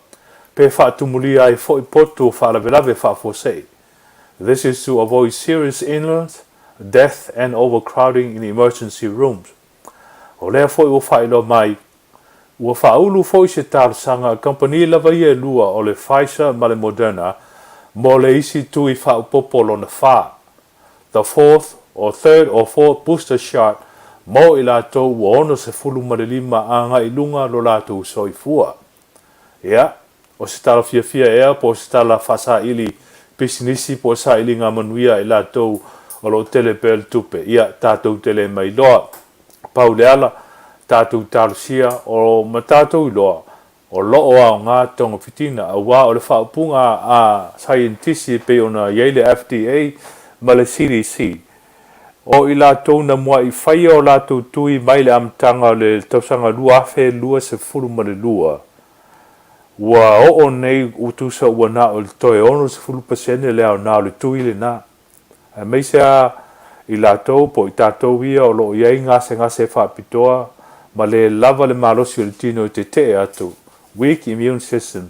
pe faatumulia ai foi potu o faalavelave faafuasei. This is to avoid serious illness, death and overcrowding in emergency rooms. O lea foi ua faailoa mai, Ua faaulu foi se talosaga a kamupani lava ia e lua o le Pfizer ma le Moderna mo le isi tui faaopoopo lona fa, the fourth or third or fourth booster shot mo i latou ua 65 agai i luga lo latou soifua. Ia, o se tala fiafia ea po o se tala faasaili pisinisi po o sailiga manuia i latou o lo o tele pea le tupe? Ia, tatou te le mailoa. Pau le ala, tatou talosia o ma tatou iloa o lo o aoga togafitina aua o le faaupuga a saienitisi e pei ona i ai le FDA ma le CDC, o i latou na mua'i faia o latou tui mai le amataga o le tausaga 2022, ua oo nei ua tusa ua na o le toe 60% le aoga o le tui lena. Aemaise lava i latou po o i tatou ia o lo o i ai gasegase faapitoa ma le lava le malosi o le tino e tetee atu, weak immune system,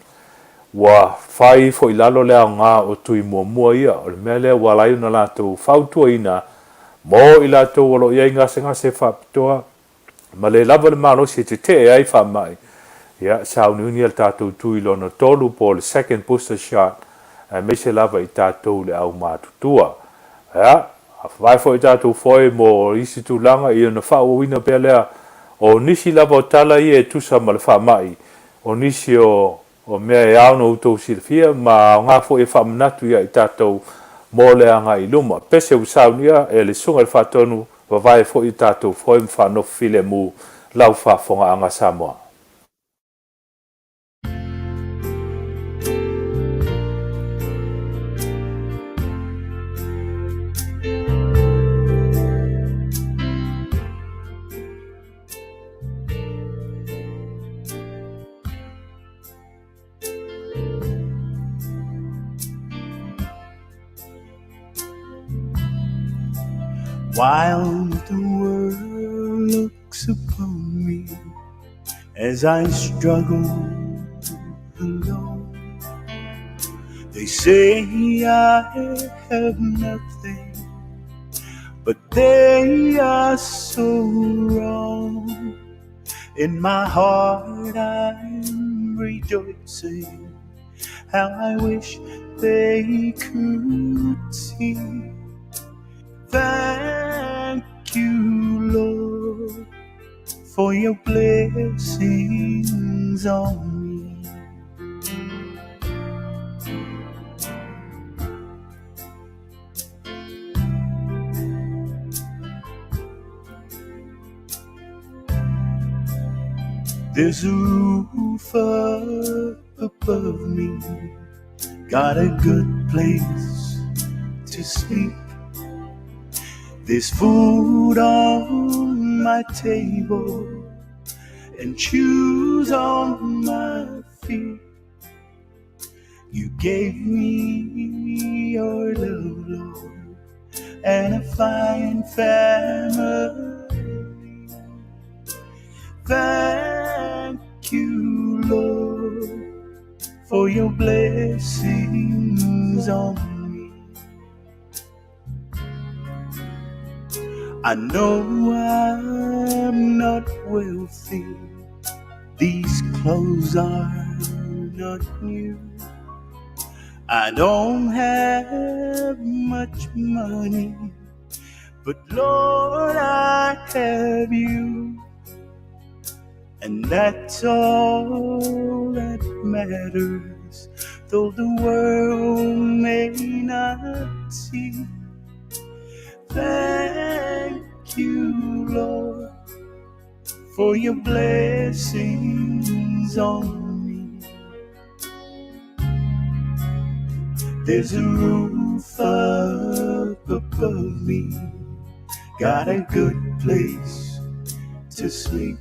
ua fai ifo i lalo le aoga o tui muamua ia. O le mea lea ua ala ai ona latou fautuaina mo i latou o lo o i ai gasegase faapitoa ma le lava le malosi e tetee ai faamai, ia, sauniuni a le tatou tui lona tolu po o le second booster shot, aemaise lava i tatou le aumatutua. Ia, vae foi tatou foe mo isi tulaga, ia ona faaauauina pea lea o nisi lava o tala ia e tusa ma le faamai, o nisi o O mea e ao ona outou silafia ma aoga foi e faamanatu ia i tatou mo le agai i luma. Pese ua saunia e le Susuga i le Faatonu vavae foi i tatou foe ma faanofo filemu lau faafofogaaga Samoa. While the world looks upon me as I struggle alone, they say I have nothing, but they are so wrong. In my heart I'm rejoicing. How I wish they could see. Thank you, Lord, for your blessings on me. There's a roof up above me, got a good place to sleep. There's food on my table and shoes on my feet. You gave me your love, Lord, and a fine family. Thank you, Lord, for your blessings on me. I know I'm not wealthy, these clothes are not new. I don't have much money, but Lord, I have you. And that's all that matters, though the world may not see. Thank you, Lord, for your blessings on me. There's a roof up above me, got a good place to sleep.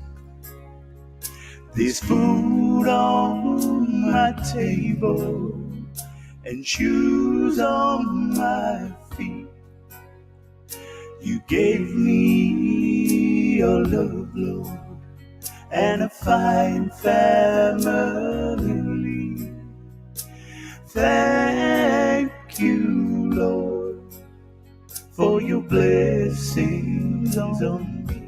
There's food on my table and shoes on my feet. You gave me your love, Lord, and a fine family. Thank you, Lord, for your blessings on me.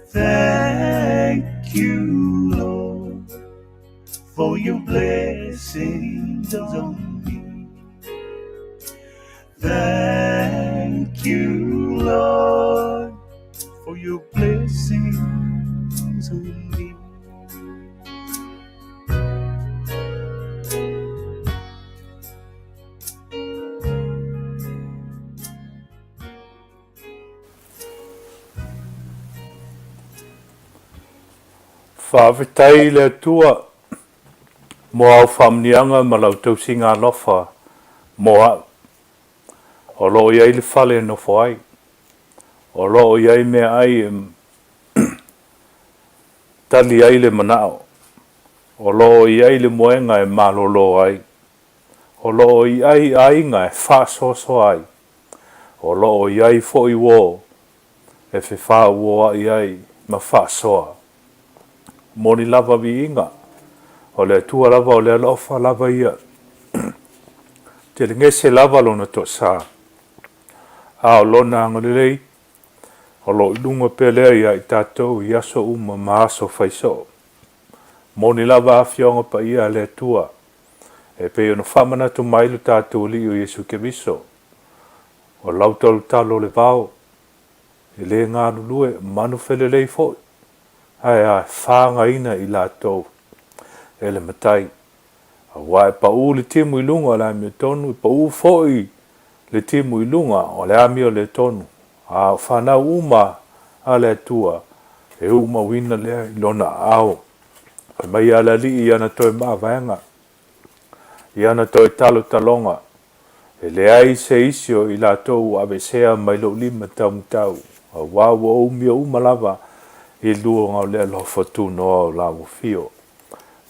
Thank you, Lord, for your blessings on me. Thank you, Lord, for your blessings on me. Faafetai i le Atua mo au faamniaga ma lau tausiga alofa mo au. O lo o i ai le fale e nofo ai. O lo o i ai meaai e tali ai le manao. O lo o i ai le moega e malolo ai. O lo o i ai aiga e faasoasoa ai. O lo o i ai foi uo e fefaauoaʻi ai ma faasoa. Moni lava viiga, o le Atua lava o le alofa lava ia. Telegese lava lona toasā, a o lona agalelei, o lo o i luga pea lea iā i tatou i aso uma ma aso fai soo. Moni lava Afioga Paia a le Atua, e pei ona faamanatu mai lo tatou Alii o Iesu Keriso, O lau talotalo o le vao, e le galulue, manu felelei foi, ae a e fāgaina i latou e le matai. Aua e paʻū le timu i luga o le amiotonu, e paʻū foi le timu i luga o le amio le tonu, a o fanau uma a le Atua, e uumauina lea i lona aao. Fai mai a le Alii i ana toe mavaega, i ana toe talotaloga, E leai se isi o i latou ua aveesea mai lou lima taumatau, aua ua ou umia uma lava i luga o le alofa tunoa o la ua fio.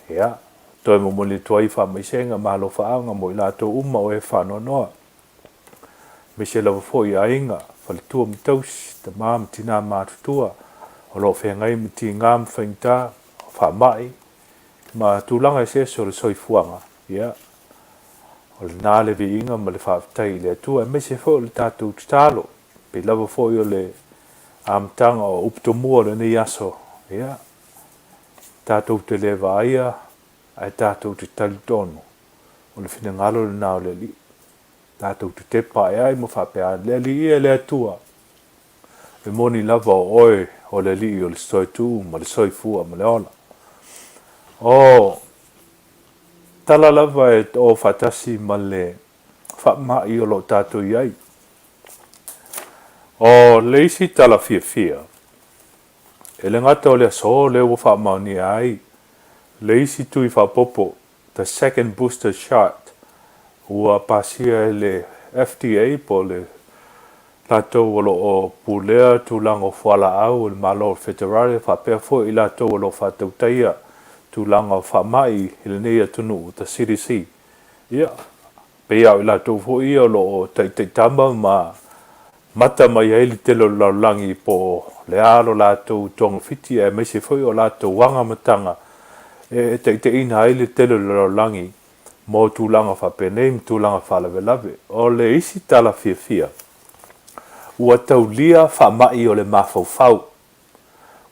Ia, toe momoli atu ai faamaisega ma alofaaga mo i latou uma o e faanoanoa. Aemaise lava foi i aiga, faletua ma tausi, tama ma tina matutua o lo o feagai ma tiga ma faigata, faamai ma tulaga eseese o le soifuaga, ia, o lena le viiga ma le faafetai i le Atua, aemaise foi o le tatou tatalo, pei lava foi o le amataga o upu tomua o lenei aso, ia, tatou te le vaaia ae tatou te talitonu o le finagalo lena o le Alii. Tatou te tepa ae ai ma faapea ane, Le Alii e, le Atua, e moni lava o Oe o le Alii o le Soitu ma le Soifua ma le Ola. O tala lava e o faatasi ma le faamai o lo o tatou i ai. O le isi tala fiafia, e le gata o le aso lea ua faamaonia ai le isi tui faaopoopo the second booster shot, ua pasia e le FDA po o le latou o lo o pulea tulaga o fualaau o le Malo o le Feterale faapea foi i latou o lo o faatautaia tulaga o faamai i lenei atunuu, the CDC. Ia, pei lava o i latou foi ia o lo o taitaitama ma mata mai ai le tele o le lalolagi po o le a lo latou togafiti aemaise foi o latou agamataga e taitaiina ai le tele o le lalolagi mo tulaga faapenei ma tulaga faalavelave. O le isi tala fiafia, ua taulia faamai o le mafaufau.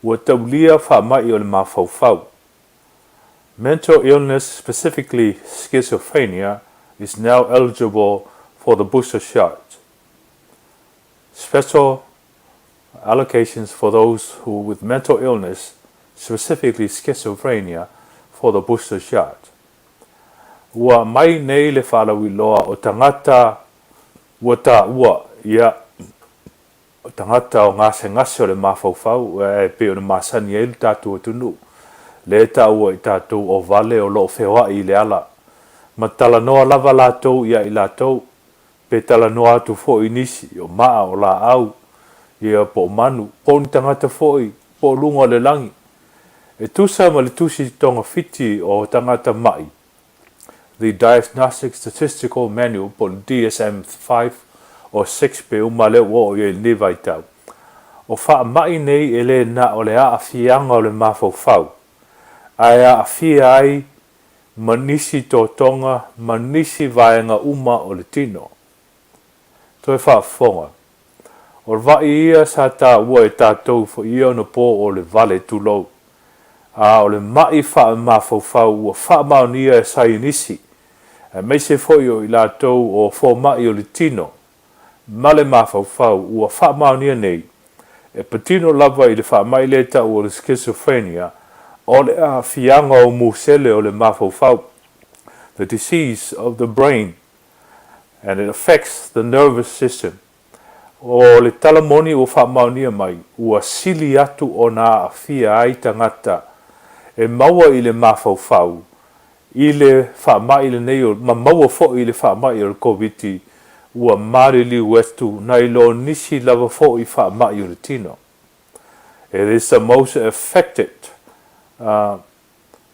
Ua taulia faamai o le mafaufau. Mental illness, specifically schizophrenia, is now eligible for the booster shot. Special allocations for those who with mental illness, specifically schizophrenia, for the booster shot. Ua mai nei le faalauiloa o tagata ua taua ia o tagata o gasegase o le mafaufau e pei ona masani ai lo tatou atunuu, lea e taua i tatou o vale o lo o feoai i le ala ma talanoa lava latou ia i latou, pe talanoa atu foi i nisi, o maa, o laau, ia po o manu, po o ni tagata foi, po o luga o le lagi. E tusa ma le tusi togafiti o tagata ma'i, The Diagnostic Statistical Manual po o le DSM-5 or 6 pe uma lea ua oo i ai i lenei vaitau. O faamai nei e le na o le aafiaga o le mafaufau, ae aafia ai ma nisi totoga ma nisi vaega uma o le tino. Toe faafofoga. O le vaʻi ia sa taua e tatou i ia ona po o le vale tulou. A o le maʻi faamafaufau ua faamaonia e saienisi, aemaise foi o i latou o fomaʻi o le tino ma le mafaufau ua faamaonia nei, e patino lava i le faamaʻi lea e taua o le schizophrenia, o le aafiaga o musele o le mafaufau, the disease of the brain and it affects the nervous system. O le tala moni ua faamaonia mai, ua sili atu ona aafia ai tagata e maua i le mafaufau i le faamai lenei o, ma maua foi i le faamai o le Koviti, ua maliliu atu nai lo nisi lava foi faamai o le tino. It is the most affected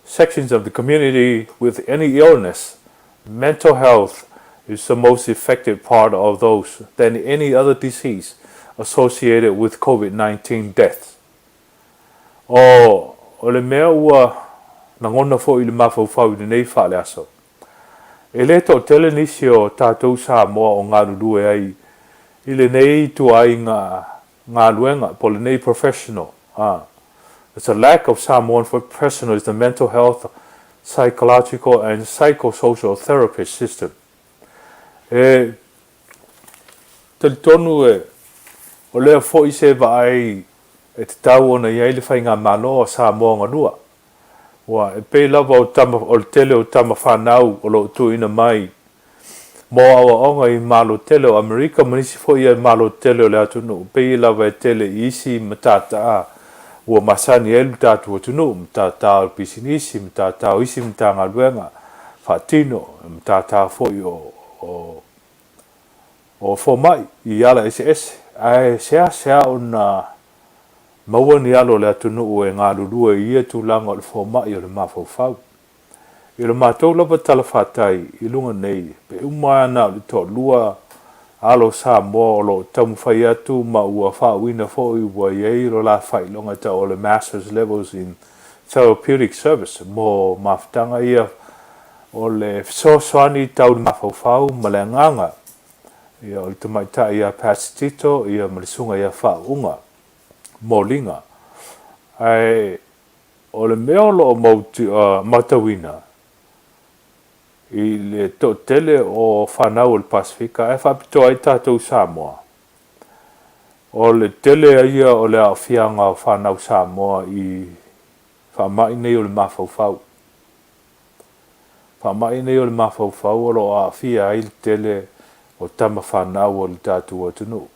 sections of the community with any illness. Mental health is the most affected part of those than any other disease associated with COVID-19 deaths. O, o le mea ua lagona foi i le mafaufau i lenei faaleaso, e le toatele nisi o tatou Samoa o galulue ai i lenei ituaiga galuega po o lenei professional, a. It's a lack of Samoan professionals in the mental health, psychological and psychosocial therapist system. E talitonu e o lea foi se vaai e tatau ona i ai le faigamalo a Samoa galua. Ua e pei lava o tama o le tele o tama fanau o lo o tuuina mai mo aoaoga i Malo tele o Amerika ma nisi foi ia Malo tele o le atunuu, pei lava e tele i isi matata ua masani ai lo tatou atunuu, matata o le pisinisi, matata o isi Matagaluega faatino, matata foi o o o fomai i ala eseese, ae seasea ona maua ni alo o le atunuu e galulue i ia tulaga o le fomai o le mafaufau. I lo matou lava tala fatai i luga nei, pe uma lava na o le toalua Alo Samoa o lo o taumafai atu ma ua faauuina foi ua i ai lo la faailoga e tau o le Masters Levels in Therapeutic Service mo mafutaga ia o le fesoasoani tau le mafaufau ma le agaga ia o le tamaitai ia Patsy Tito ia ma le susuga ia Faauuga Moliga. Ae o le mea o lo o matauina i le toatele o fanau o le Pasefika ae faapitoa ai tatou Samoa, o le tele ia o le aafiaga o fanau Samoa i faamai nei o le mafaufau. Faamai nei o le mafaufau o lo o aafia ai le tele o tama fanau o le tatou atunuu.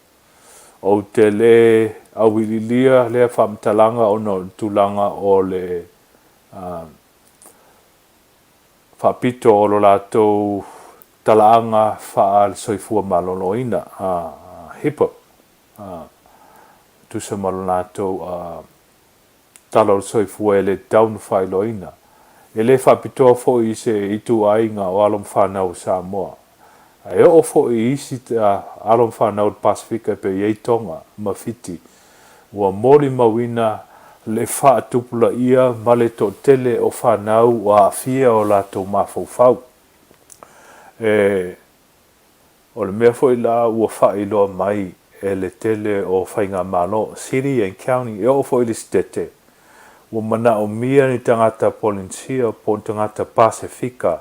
Ou te le auiliilia lea faamatalaga ona o le tulaga o le faapito o lo latou talaaga faale-soifua maloloina, HIPAA, tusa ma lo latou tala o le soifua e le tatau ona faailoaina. E le faapitoa foi i se ituaiga o alo ma fanau o Samoa, ae oo foi i isi alo ma fanau o le Pasefika e pei i ai Toga ma Fiti, ua molimauina le faatupulaia ma le toatele o fanau ua aafia o latou mafaufau. E, o le mea foi la ua faailoa mai e le tele o faigamalo, city and county, e oo foi i le sitete, ua manaomia ni tagata Polenisia po o ni tagata Pasefika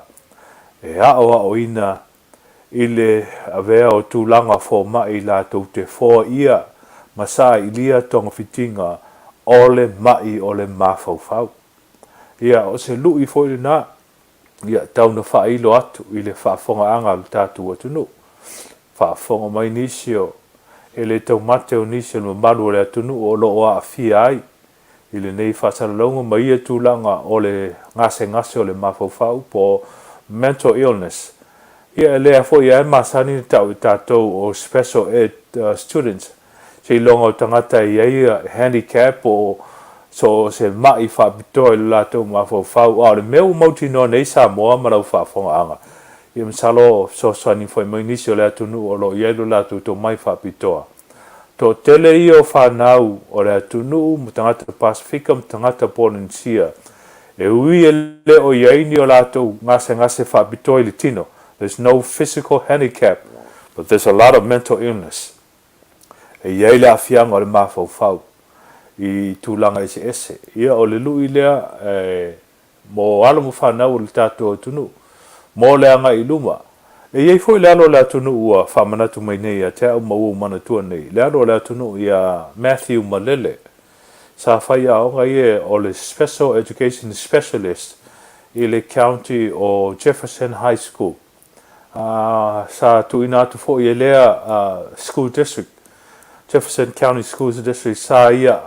e aoaoina i le avea o tulaga fomai latou te foaia ma sailia togafitiga o le ma'i o le mafaufau. Ia, o se lu'i foi lena, ia, tau na faailo atu i le faafofogaaga a lo tatou atunuu. Faafofoga mai nisi o, e le taumate o nisi o le mamalu o le atunuu o lo o aafia ai i lenei faasalalauga ma ia tulaga o le gasegase o le mafaufau po o mental illness. Ia e lea foi lava e masani ona tau e tatou o special ed students, seiloga o tagata e i ai handicap po o so o se ma'i faapitoa i lo latou mafaufau. A o le mea ua mautinoa nei Samoa ma lau faafofogaaga, ia masalo fesoasoani foi mai nisi o le atunuu o lo o i ai lo latou tomai faapitoa. Toatele ia o fanau o le atunuu ma tagata Pasefika ma tagata Polenisia e ui e le o i ai ni o latou gasegase faapitoa i le tino, there's no physical handicap but there's a lot of mental illness. E i ai le aafiaga o le mafaufau i tulaga eseese. Ia o le lui lea e mo alo ma fanau o le tatou atunuu, mo le agai i luma. E i ai foi le alo o le atunuu ua faamanatu mai nei ia te au ma ua ou manatua nei, le alo o le atunuu ia Matthew Malele, sa faiaoga ia o le Special Education Specialist i le County o Jefferson High School. Ā, sa tuuina atu foi e lea School District, Jefferson County Schools District, sa ia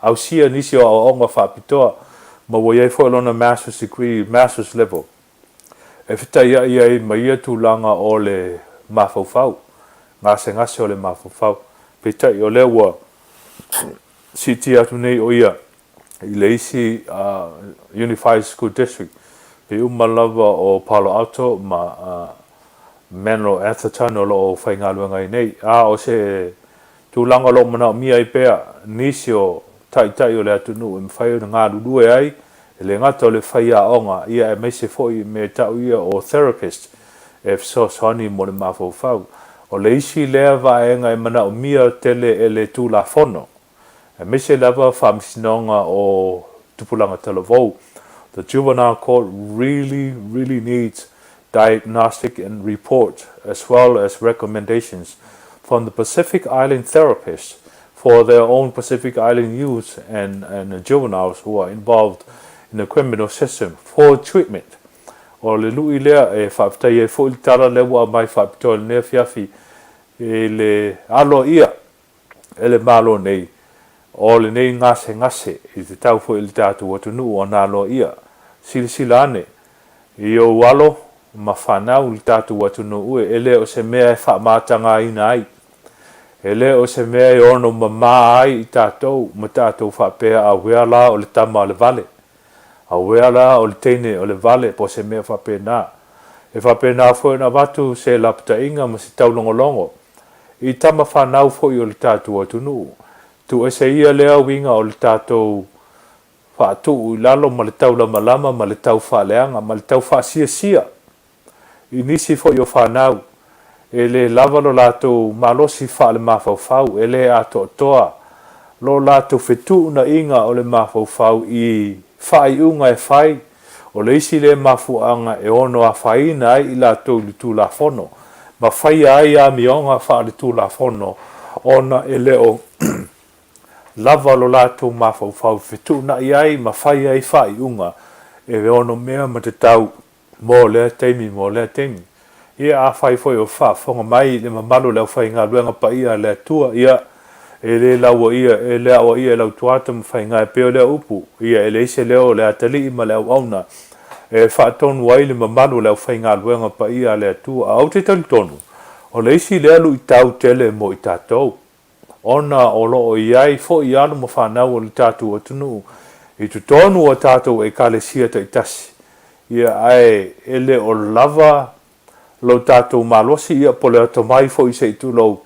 ausia nisi o aoaoga faapitoa, ma ua i ai foi lona Master's Degree, Master's Level, e fetaiai ai ma ia tulaga o le mafaufau, gasegase o le mafaufau. Peitai, o lea ua siitia atu nei o ia i le isi Unified School District, pei uma lava o Palo Alto ma Menlo Atherton o lo o faigaluega ai nei. A o se tulaga o lo o manaomia ai pea nisi o taitai o le atunuu e mafai ona galulue ai, e le gata o le faiaoga, ia aemaise foi mea e tau ia o therapist e fesoasoani mo le mafaufau. O le isi lea vaega e manaomia tele e le Tulafono aemaise lava faamasinoga o tupulaga talavou. The juvenile court really, really needs diagnostic and report as well as recommendations from the Pacific Island therapists for their own Pacific Island youths and, and juveniles who are involved in the criminal system for treatment. O le lui lea e faafetai ai foi le tala lea ua aumai faapitoa i lenei afiafi i le aloaia e le Malo nei o lenei gasegase i te tau foi i le tatou atunuu ona aloaia. Silasila ane i ou alo ma fanau le tatou atunuu e le o se mea e faamatagaina ai, e le o se mea e ono mamā ai i tatou ma tatou faapea auea la o le tama a le vale, auea la o le teine o le vale po o se mea faapena. E faapena foi ona avatu se lapataiga ma se taulogologo i tama fanau foi o le tatou atunuu. Tuuese ia lea uiga o le tatou faatuu i lalo ma le taulamalama ma le taufaaleaga ma le taufaasiasia i nisi foi o fanau e le lava lo latou malosi faalemafaufau, e le atoatoa lo latou fetuunaiga o le mafaufau i faaiuga e fai, o le isi lea mafuaaga e ono afaina ai i latou i le Tulafono ma faia ai amioga faaletulafono ona e le o lava lo latou mafaufau e fetuunai ai ma fai ai faaiuga e onomea ma tatau mo lea taimi mo lea taimi. Ia, afai foi o faafofoga mai le mamalu o le aufaigaluega paia a le Atua, ia, e le lauaia, e le aoaia e lau tuata ma faiga e pei o lea upu, ia, e leai se leo o le atalii ma le auauna e faatonu ai le mamalu o le aufaigaluega paia a le Atua. A ou te talitonu, o le isi lea luitau tele mo i tatou, ona o lo o i ai foi alo ma fanau o le tatou atunuu i totonu o tatou Ekalesia taitasi, ia, ae e le o lava lo tatou malosi, ia, po o le atamai foi se i tulou,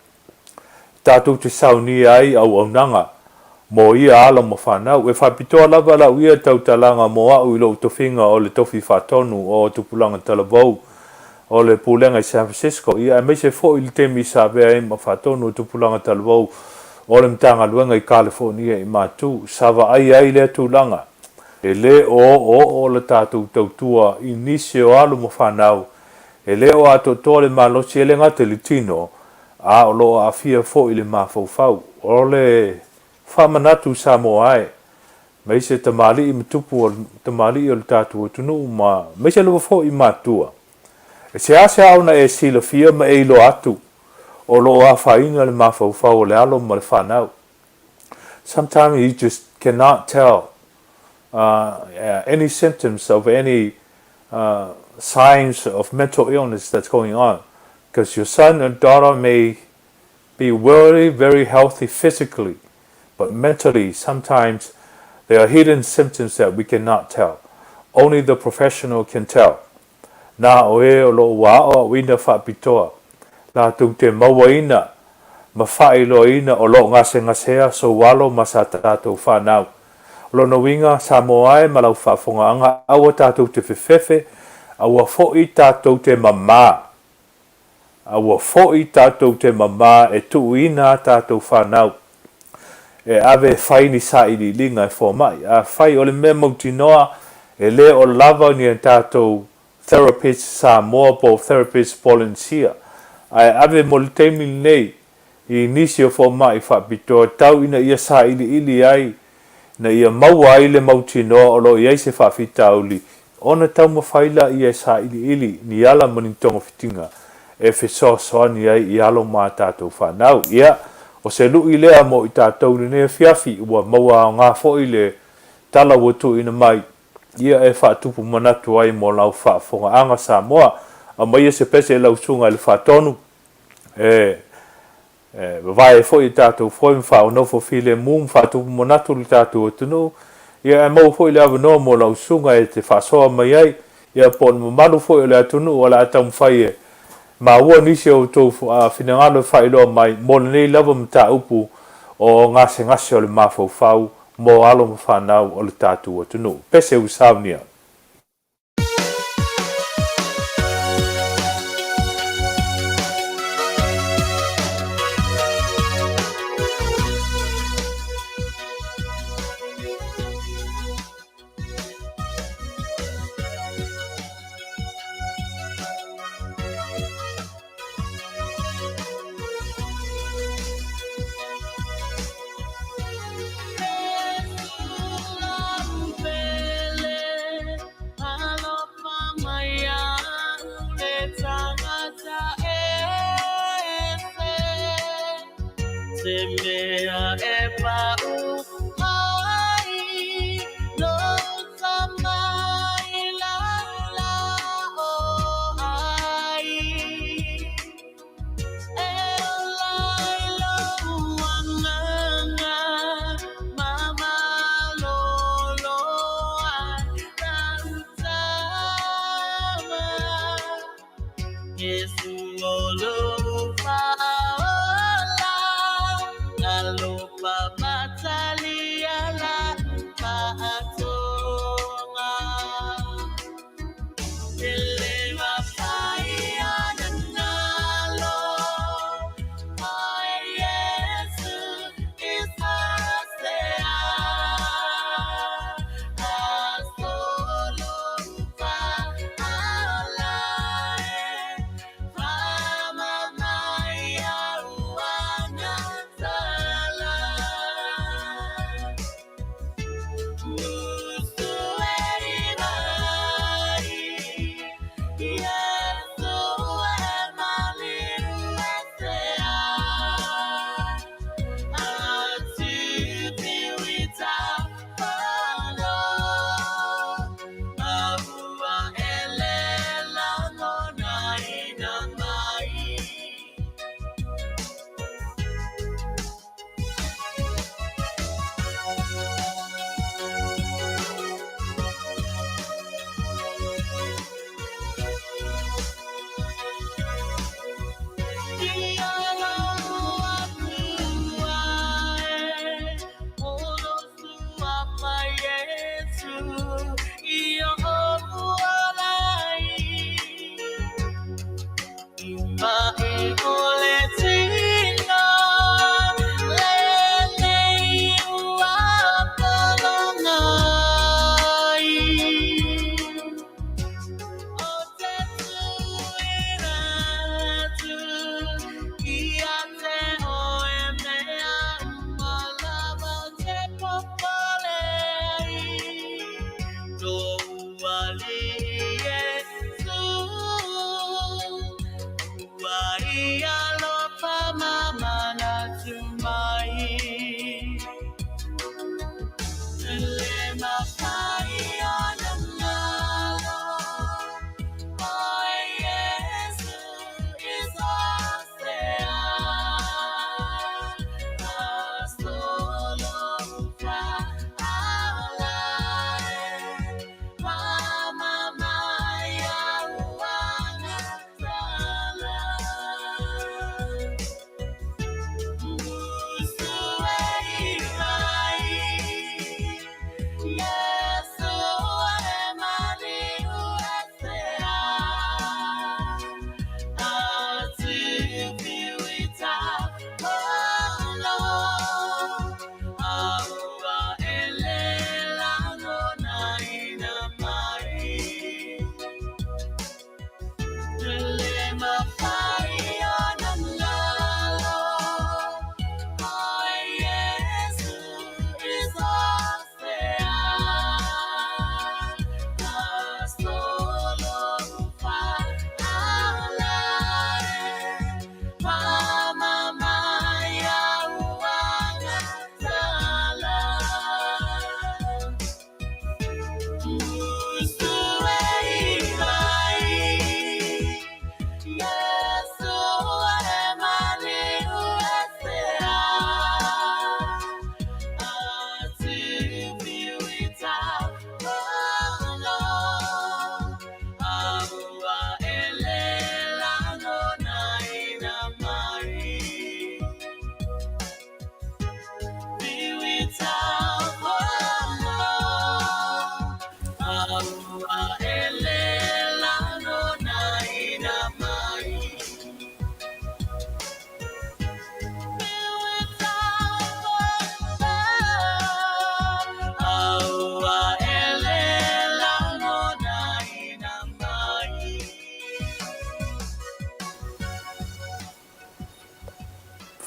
tatou te saunia ai auaunaga mo ia alo ma fanau. E faapitoa lava lau ia tautalaga mo au i lou tofiga o le Tofi Faatonu o Tupulaga Talavou o le Pulega i San Francisco, ia aemaise foi le taimi sa avea ai ma Faatonu o Tupulaga Talavou o le Matagaluega i Kalifornia i Matu, sa vaaia ai lea tulaga. E le o oooo le tatou tautua i nisi o alo ma fanau e le o atoatoa le malosi e le gata i le tino, a o lo o aafia foi le mafaufau. O le faamanatu Samoa e, aemaise tamalii ma tupu o tamalii o le tatou atunuu ma aemaise lava foi matua. E seasea ona e silafia ma e iloa atu o lo o afaina le mafaufau o le alo ma le fanau. Sometimes you just cannot tell any symptoms of any signs of mental illness that's going on because your son or daughter may be very, very healthy physically, but mentally sometimes there are hidden symptoms that we cannot tell. Only the professional can tell. Na o e o lo o ua aoaoina faapitoa, latou te mauaina ma faailoaina o lo o gasegasea sou alo ma sa tatou fanau. O lona uiga, Samoa e ma lau faafogaaga, aua tatou te fefefe, aua foi tatou te mamā. Aua foi tatou te mamā e tuuina a tatou fanau e ave e fai ni sailiiliga e fomai. Afai o le mea mautinoa e le o lava ni a tatou therapist Samoa po o therapist Polynesia, ae ave mo le taimi lenei i nisi o fomai faapitoa tau ina ia sailiili ai ina ia maua ai le mautinoa o lo o i ai se faafitauli ona taumafai laia e sailiili ni ala ma ni togafitiga e fesoasoani ai i alo ma a tatou fanau. Ia, o se luʻi lea mo i tatou i lenei afiafi, ua maua aoga foi le tala ua tuuina mai, ia e faatupu manatu ai mo lau faafogaaga Samoa. Aumaia se pese i lau susuga i le Faatonu, e E vavae ai foi e tatou foe ma faaonofo filemu ma faatupu manatu le tatou atunuu, ia ae maua foi le avanoa mo lau susuga e te faasoa mai ai, ia po o le mamalu foi o le atunuu o le a taumafai e maua nisi o outou finagalo e faailoa mai mo lenei lava mataupu o gasegase o le mafaufau mo alo ma fanau o le tatou atunuu. Pese ua saunia.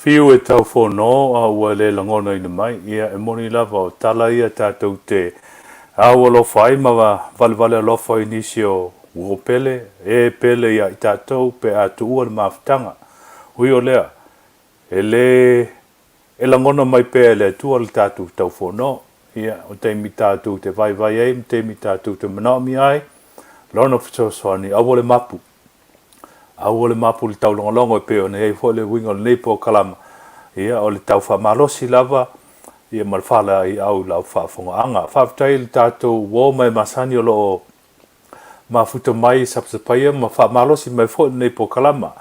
Fiu e tau fono a ua le lagonaina mai. Ia, e moni lava o tala ia tatou te au alofa ai ma valevale alofa i nisi o uo pele, e pele ia i tatou pe a tuua le mafutaga. Ui o lea, e le e lagona mai pea e le Atua le tatou tau fono. Ia, o taimi tatou te vaivai ai ma taimi tatou te manaomia ai Lona fesoasoani, aua le mapu. Aua le mapu i le taulogologo e pei ona i ai foi le uiga o lenei polokalama, ia o le tau faamalosi lava ia ma le faalaeiau i lau faafofogaaga. Faafetai i le tatou uo ma e masani o lo o mafuta mai e sapasapaia ma faamalosi mai foi lenei polokalama.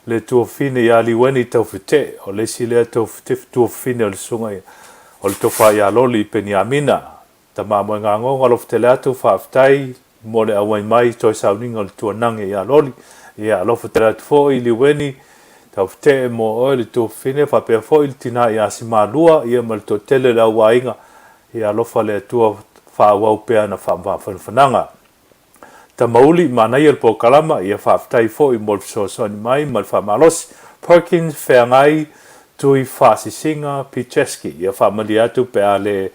Le tuafafine ia Liueni Taufetee, o le isi lea tuafafine o le susuga o le Tofa ia Loli Peniamina. Tama Moegagogo alofa tele atu faafetai mo le auai mai i toe sauniga o le tuanage ia Loli. Ia alofa tele atu foi Liueni Taufetee mo oe le tuafafine faapea foi le tina ia Simalua ia ma le toatele o le au aiga. Ia alofa le Atua faaauau pea ana faamafanafanaga. Tamauli, manaia le polokalama, ia faafetai foi mo le fesoasoani mai ma le faamalosi. Perkins, Feagai, Tui Faasisiga, Picheski, ia faamalie atu pe a le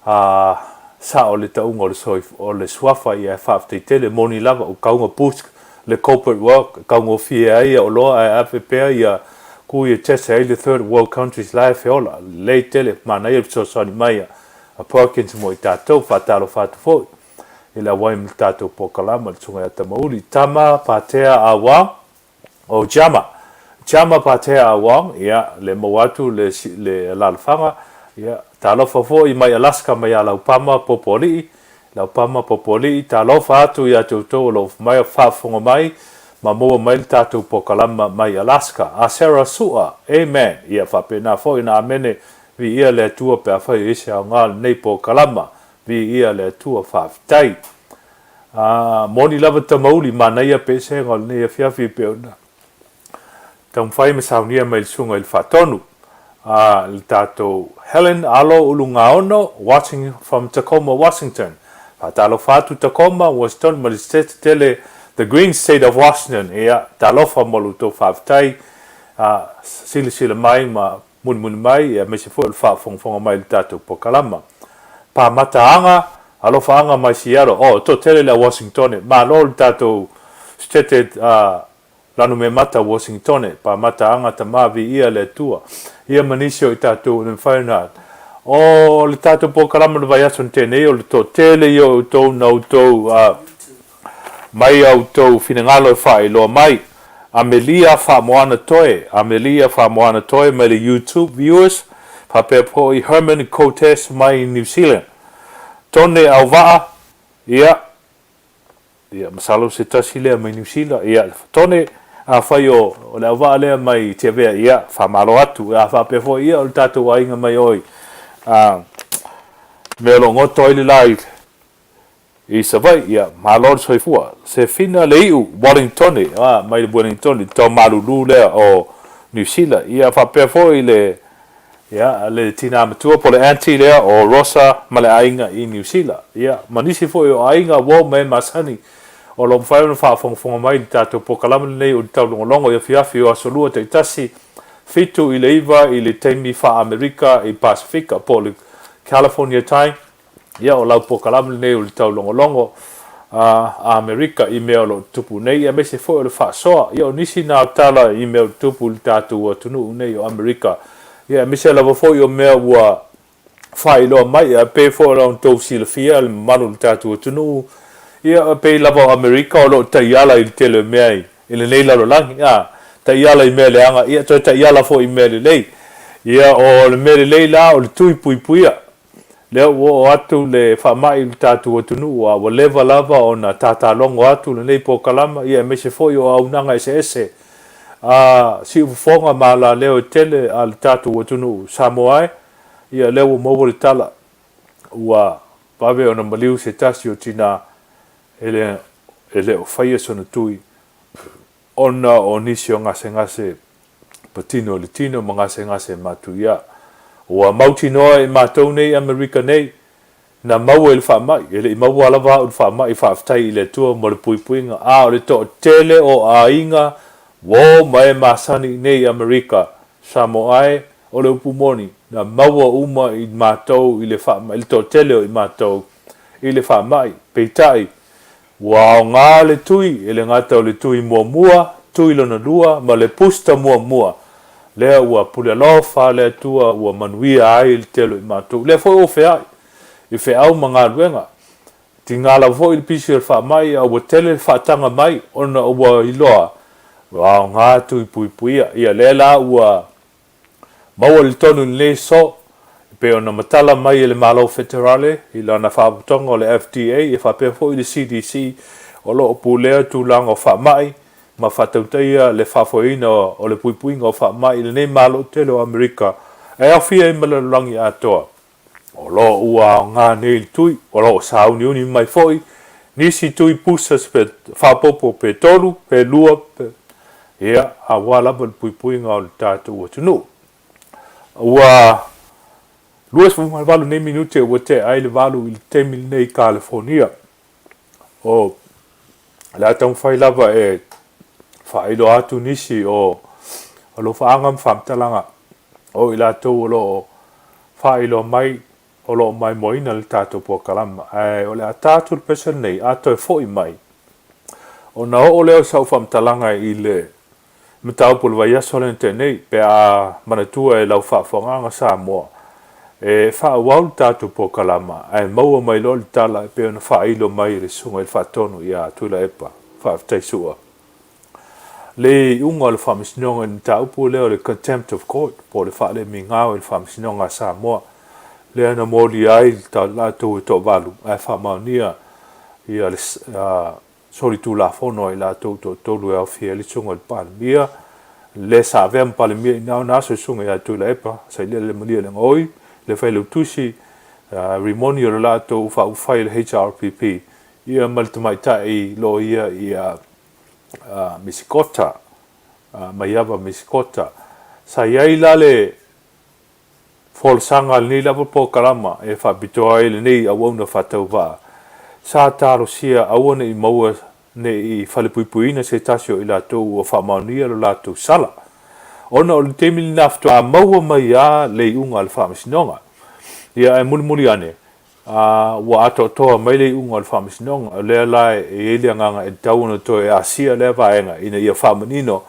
a sao le tauga o le o le suafa, ia faafetai tele, moni lava, o kauga boost le corporate world, e taugofie ai ia oloa ae ave pea ia ku ia test ai le third world countries la e feola. Lelei tele, manaia le fesoasoani mai a Perkins mo i tatou, faatalofa atu foi. I le auai ma le tatou polokalama le Susuga ia Tamauli Tama Patea Awang o Jama Jama Patea Awang ia le maua atu le le alalafaga ia talofa foi mai Alaska mai ia Laupama Popoalii Laupama Popoalii talofa atu ia te outou o lo o mai faafofoga mai ma maua mai le tatou polokalama mai Alaska a Sarah Sua Amen ia faapena foi na amene viia le Atua pe afai o i ai se aoga o lenei polokalama Viia le Atua, faafetai. A, moni lava Tamauli, manaia pesega o lenei afiafi e pei ona taumafai ma saunia mai le Susuga i le Faatonu. A, le tatou Helen Alo Ulugaono, watching from Tacoma, Washington. Faatalofa atu Tacoma, Washington ma le State tele, the green state of Washington. Ia, talofa mo lo outou faafetai, a, silasila mai ma mulimuli mai aemaise foi o le faafogafoga mai i le tatou polokalama. Pamata Aga, Alofa Aga mai Seattle. Oh, toatele le au Washingtone. Malo le tatou sitete Lanumemata Washingtone. Pamata Aga tama viia le Atua. Ia ma nisi o i tatou e le mafai ona O le tatou polokalama o le vaiaso na tea nei, o le toatele ia o outou na outou Mai a outou finagalo e faailoa mai. Amelia Faamoana Toe, Amelia Faamoana Toe mai le YouTube viewers, faapea foi Herman Cotes mai New Zealand. Tone Auvaa, ia, ia masalo se tasi lea mai Niu Sila, ia, Tone, afai o, o le auvaa lea mai Tiavea, ia, faamalo atu, a faapea foi, ia, o le tatou aiga mai oi, a, mea o lo o goto ai le la i, I Savaii, ia, malo le soifua. Sefina Leiu, Wellingtone, a, mai le Wellingtone, le tau malulu lea o Niu Sila. Ia, faapea foi le, ia, le tinā matua po o le aunty lea o Rosa ma le aiga i Niu Sila. Ia, ma nisi foi o aiga uo ma e masani o lo o mafai ona faafogafoga mai i le tatou polokalame lenei o le taulogologo i afiafi o Aso Lua taitasi, 7 i le 9 i le taimi faa-Amerika i Pasefika po o le California Time. Ia, o lau polokalame lenei o le taulogologo a Amerika i mea o lo o tutupu nei, aemaise foi o le faasoa. Ia, o nisi na o tala i mea o tutupu i le tatou atunuu nei o Amerika, ia, aemaise lava foi o mea ua faailoa mai, ia, pei foi ona outou silafia le mamalu o le tatou atunuu, ia, pei lava o Amerika o lo o taiala i le tele o mea i lenei lalolagi, a, taiala i mea leaga, ia, toe taiala foi i mea lelei. Ia, o le mea lelei la o le tui puipuia. Lea ua oo atu le faamai i le tatou atunuu a ua leva lava ona tatalogo atu lenei polokalama ia aemaise foi o auaunaga eseese a siufofoga ma alaleo e tele a le tatou atunuu Samoa e, ia lea ua maua le tala ua vave ona maliu se tasi o tina e le e le o faia sona tui ona o nisi o gasegase patino i le tino ma gasegase matuia. Ua mautinoa e matou nei i Amerika nei, na maua i le faamai, e le i maua lava au i le faamai, faafetai i le Atua mo le puipuiga, a o le toatele o aiga uo ma e masani i nei i Amerika. Samoa e, o le upu moni, na maua uma i matou i le faamai, i le toatele o i matou i le faamai. Peitai, ua aoga le tui, e le gata o le tui muamua, tui lona lua, ma le pusta muamua, lea ua pule alofa le Atua ua manuia ai le tele o i matou. Lea foi ua feai i feau ma galuega. Tiga lava foi le pisi o le faamai a ua tele le faataga mai ona ua iloa ua aoga tui puipuia. Ia lea la ua maua le tonu i lenei aso e pei ona matala mai e le Malo Feterale i lana Faalapotopotoga o le FDA e faapea foi le CDC o lo o pulea tulaga o faamai ma faatautaia le faafoeina o le puipuiga o faamai i lenei Malo tele o Amerika e aofia ai ma le lalolagi atoa. O lo o ua aoga nei le tui, o lo o sauniuni mai foi nisi tui boosters pe faaopoopo pe tolu, pe lua, pe, ia, aua lava le puipuiga o le tatou atunuu. Ua 28 nei minute ua tea ai le valu i le taimi lenei i Kalifonia. O le a taumafai lava e faailoa atu nisi o alofaaga ma faamatalaga o i latou o lo o faailoa mai o lo o maimoaina le tatou polokalama. Ae o le a ta atu le pese lenei, a toe foi mai, ona oo lea o sau faamatalaga i le mataupu o le vaiaso lea na tea nei, pe a manatua e lau faafofogaaga Samoa, e faaauau le tatou polokalama, ae maua mai loa le tala e pei ona faailo mai e le Susuga i le Faatonu ia Tuilaepa. Faafetai Su'a. Le iuga o le Faamasinoga i le mataupu lea o le Contempt of Court po o le faalemigao i le Faamasinoga a Samoa, lea na molia ai le latou e toavalu ae faamaonia ia le solitulafono a i latou toatolu e aofia ai le Susuga i le Palemia, le sa avea ma Palemia i na ona aso, le Susuga ia Tuilaepa Sailele Malielegaoi, le Failautusi Rimoni o le latou faaupufai o le HRPP, ia ma le tamaitai loia ia Misikota, Maiava Misikota. Sa i ai la le folasaga a lenei lava polokalama e faapitoa ai lenei auauna faatauvaa. Sa talosia aua ne i maua ne i falepuipuiina se tasi o i latou ua faamaonia lo latou sala, ona o le taimi lena faatoa maua mai lava le iuga a le Faamasinoga. Ia ae mulimuli ane, Ā, ua atoatoa mai le iuga o le faamasinoga. O lea la e i ai le agaga e tatau ona toe asia lea vaega ina ia faamanino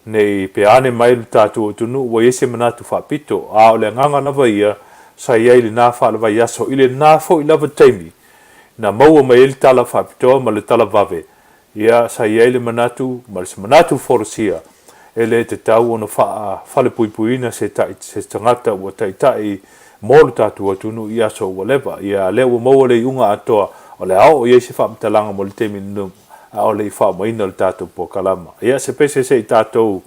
ne i pe ane mai lo tatou atunuu ua i ai se manatu faapito. A o le agaga lava ia sa i ai i lena faalavaiaso i lena foi lava taimi na maua mai ai le tala faapitoa ma le tala vave Ia, sa i ai le manatu ma le manatu folasia, e le tatau ona faafalepuipuiina se se tagata ua taitai mo lo tatou atunuu i aso ua leva. Ia, lea ua maua le iuga atoa, o le a oo i ai se faamatalaga mo le taimi lenei, a o le i faaumaina le tatou polokalama. Ia, se pese se i tatou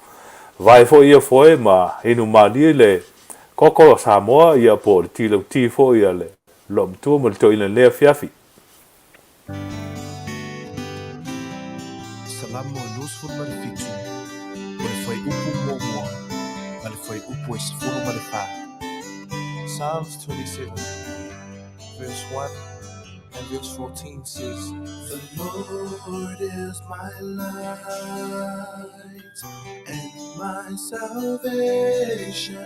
vae foi ia foe ma inu malie le koko a Samoa, ia, po o le ti lauti foi a le loomatua ma le toeaina i lenei afiafi. Salamo e 27, o le fuaiupu muamua ma le fuaiupu e 14. Psalms 27, verse 1 and verse 14 says, The Lord is my light and my salvation.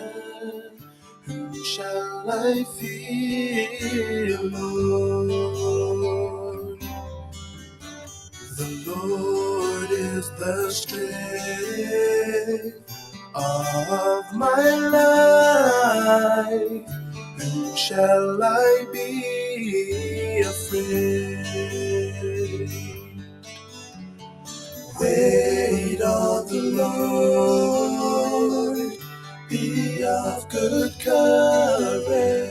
Whom shall I fear, Lord? The Lord is the strength of my life. Whom shall I be afraid? Wait on the Lord, be of good courage,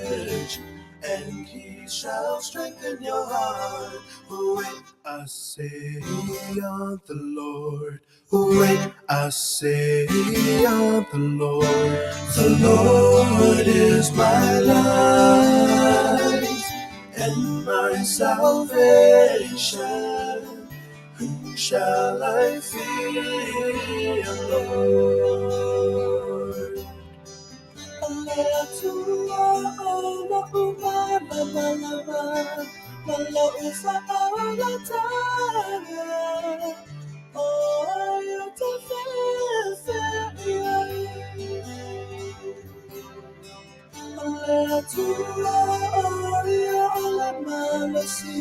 and he shall strengthen your heart. Wait, I say on the Lord. Wait, I say on the Lord. The Lord is my light and my salvation. Whom shall I fear, Lord? O le Atua o loʻu mālamalama, ma loʻu faaolataga, ʻO ai ou te feafea i ai? Atua o ia o le malosi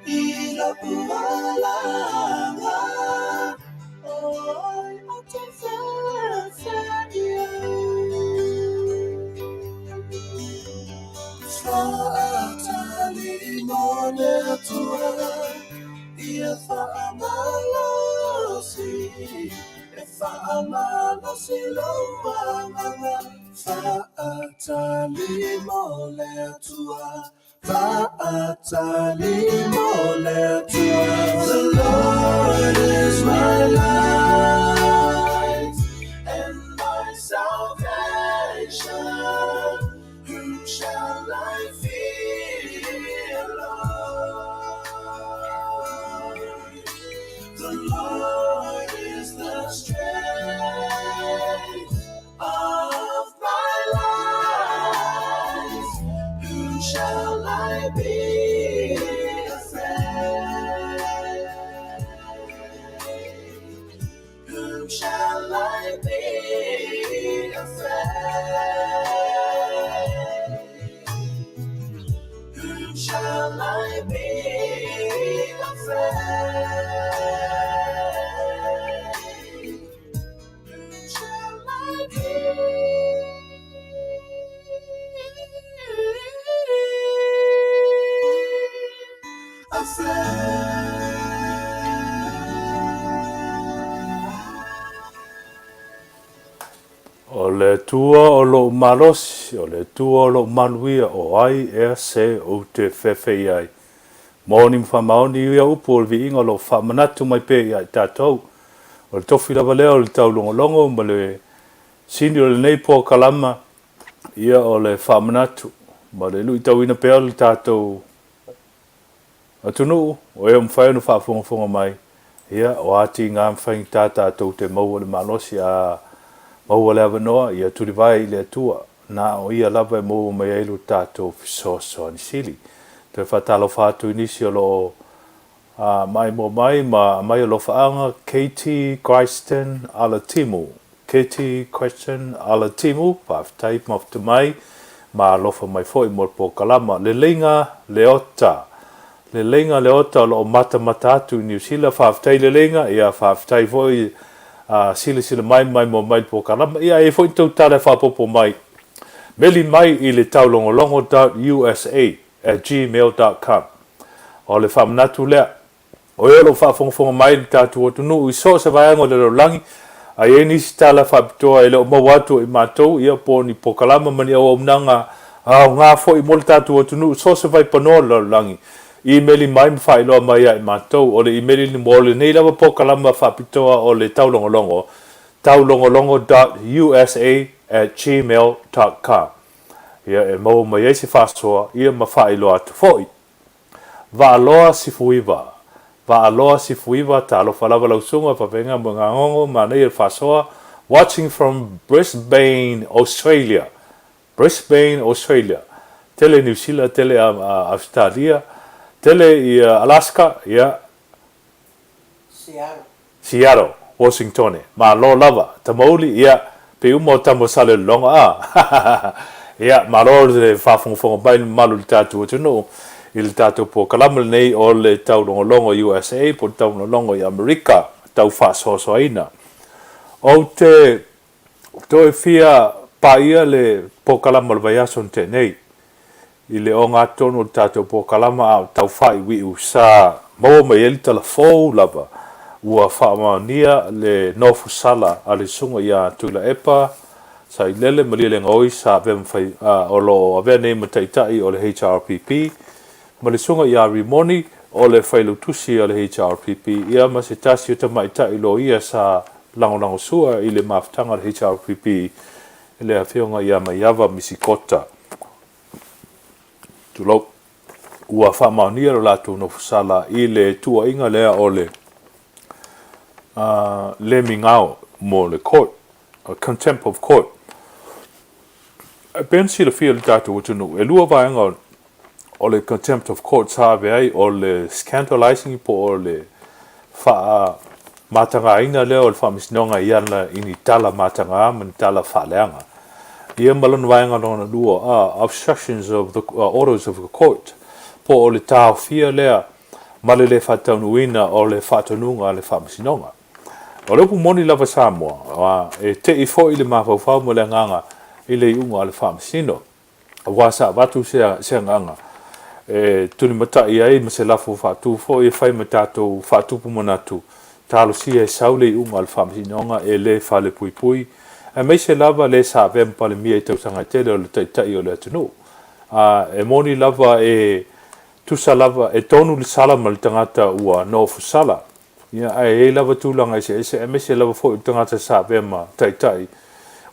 i lo'u olaga, o ai ou te fefe i ai? Fa'atali mo le Atua, ia fa'amalosi, e fa'amalosi lou agaga. Fa'atali mo le Atua, fa'atali mo le Atua. The Lord is my light and my salvation. Whom shall I fear, Lord? The Lord is the strength of my life. Whom shall I be afraid? Whom shall I be afraid? Whom shall I be afraid? Whom shall I be afraid? O le Atua o lou malosi, o le Atua o lou manuia, o ai ea se ou te fefe i ai? Moni ma faamaoni ia upu o le viiga o lo o faamanatu mai pea ia i tatou. O le tofi lava lea o le taulogologo ma le sini o lenei polokalama, ia o le faamanatu ma le luitauina pea o le tatou atunuu, o e o mafai ona faafogafoga mai, ia o a tiga ma faigata tatou te maua le malosi a maua le avanoa, ia tulivae i le Atua, na o Ia lava e maua mai ai lo tatou fesoasoani sili. Toe faatalofa atu i nisi o lo o maimoa mai ma aumai alofaaga, Katie Christen Alatimu. Katie Christen Alatimu, faafetai mafuta mai ma alofa mai foi mo le polokalama. Leleiga Leota. Leleiga Leota o lo o matamata atu i Niu Sila, faafetai Leleiga, ia faafetai foi a silasila mai ma maimoa mai i le polokalama. Ia e i ai foi ni tou tala e faaopoopo mai, meli mai i le taulogologo dot usa at gmail dot com. O le faamanatu lea, o e o lo o faafogafoga mai i le tatou atunuu i so o se vaega o le lalolagi, a i ai nisi tala faapitoa e le o maua atu e matou, ia po o ni polokalama ma ni auaunaga aoga foi mo le tatou atunuu i so o se vaipanoa o le lalolagi, imeli mai ma faailoa mai ia i matou. O le imeli mo lenei lava polokalama faapitoa o le taulogologo, taulogologo dot usa at gmail dot com. Ia, e maua mai ai se faasoa, ia ma faailoa atu foi. Vaaloa Sifuiva Vaaloa Sifuiva Talofa lava lau susuga Vavega Moegagogo Manaia le faasoa Watching from Brisbane Australia Brisbane Australia Tele Niu Sila tele Ausetalia tele i Alaska ia Seattle, Washingtone. Malo lava. Tamauli, ia, pei uma o tama o Salelologa, a. Ia, malo le faafogafoga mai le mamalu i le tatou atunuu i le tatou polokalame lenei o le Taulogologo USA po o le Taulogologo i Amerika tau faasoasoaina. Ou te toe fia paia le polokalame o le vaiaso na tea nei. I le ogatotonu o le tatou polokalama a o tau faaiuiu sa maua mai ai le tala fou lava ua faamaonia le nofosala a le Susuga ia Tuilaepa Sailele Malielegaoi sa avea ma fai o lo o avea nei ma Taitai o le HRPP ma le Susuga ia Rimoni o le Failautusi a le HRPP ia ma se tasi o tamaitai loia sa lagolagosua i le mafutaga a le HRPP le Afioga ia Maiava Misikota. Tulou. Ua faamaonia lo latou nofosala i le tuuaiga lea o le le migao mo le court, contempt of court. E pei ona silafia e le tatou atunuu, e lua vaega o le contempt of court sa ave ai, o le scandalizing po o le faamatagaina lea o le Faamasinoga i ana i ni tala mataga ma ni tala faaleaga. Ia ma lona vaega lona lua, obstructions of the orders of the court, po o le taofia lea ma le le faataunuuina o le faatonuga a le Faamasinoga. O le upu moni lava Samoa, e te'i foi le mafaufau ma le agaga i le iuga a le Faamasino. Aua sa avatu se agaga e tulimatai ai ma se lafo faatu foi e fai ma tatou faatupu manatu, talosia e sau le iuga a le Faamasinoga e le falepuipui, aemaise lava le sa avea ma Palemia i tausaga e tele o le Taitai o le atunuu. A e moni lava e tusa lava, e tonu le sala ma le tagata ua nofosala. Ia, ae i ai lava tulaga eseese, aemaise lava foi o le tagata sa avea ma taitai,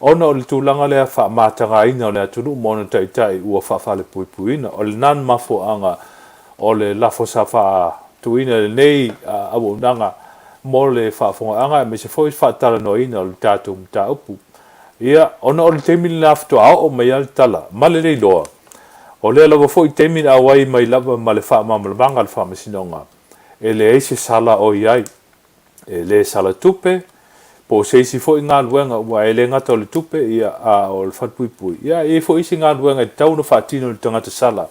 ona o le tulaga lea faamatagaina o le atunuu ma ona taitai ua faafalepuipuiina. O lena mafuaaga o le lafo sa faatuina i lenei auaunaga mo le faafofogaaga aemaise foi le faatalanoaina o le tatou mataupu. Ia, ona o le taimi lena faatoa oo mai lava le tala ma le leiloa, o lea lava foi taimi na auai mai lava ma le faamalamalamaga a le Faamasinoga, e leai se sala o i ai. E le sala tupe, po o se isi foi galuega aua e le gata o le tupe, ia, a o le falepuipui, ia, e i ai foi isi galuega e tatau ona faatino e le tagata sala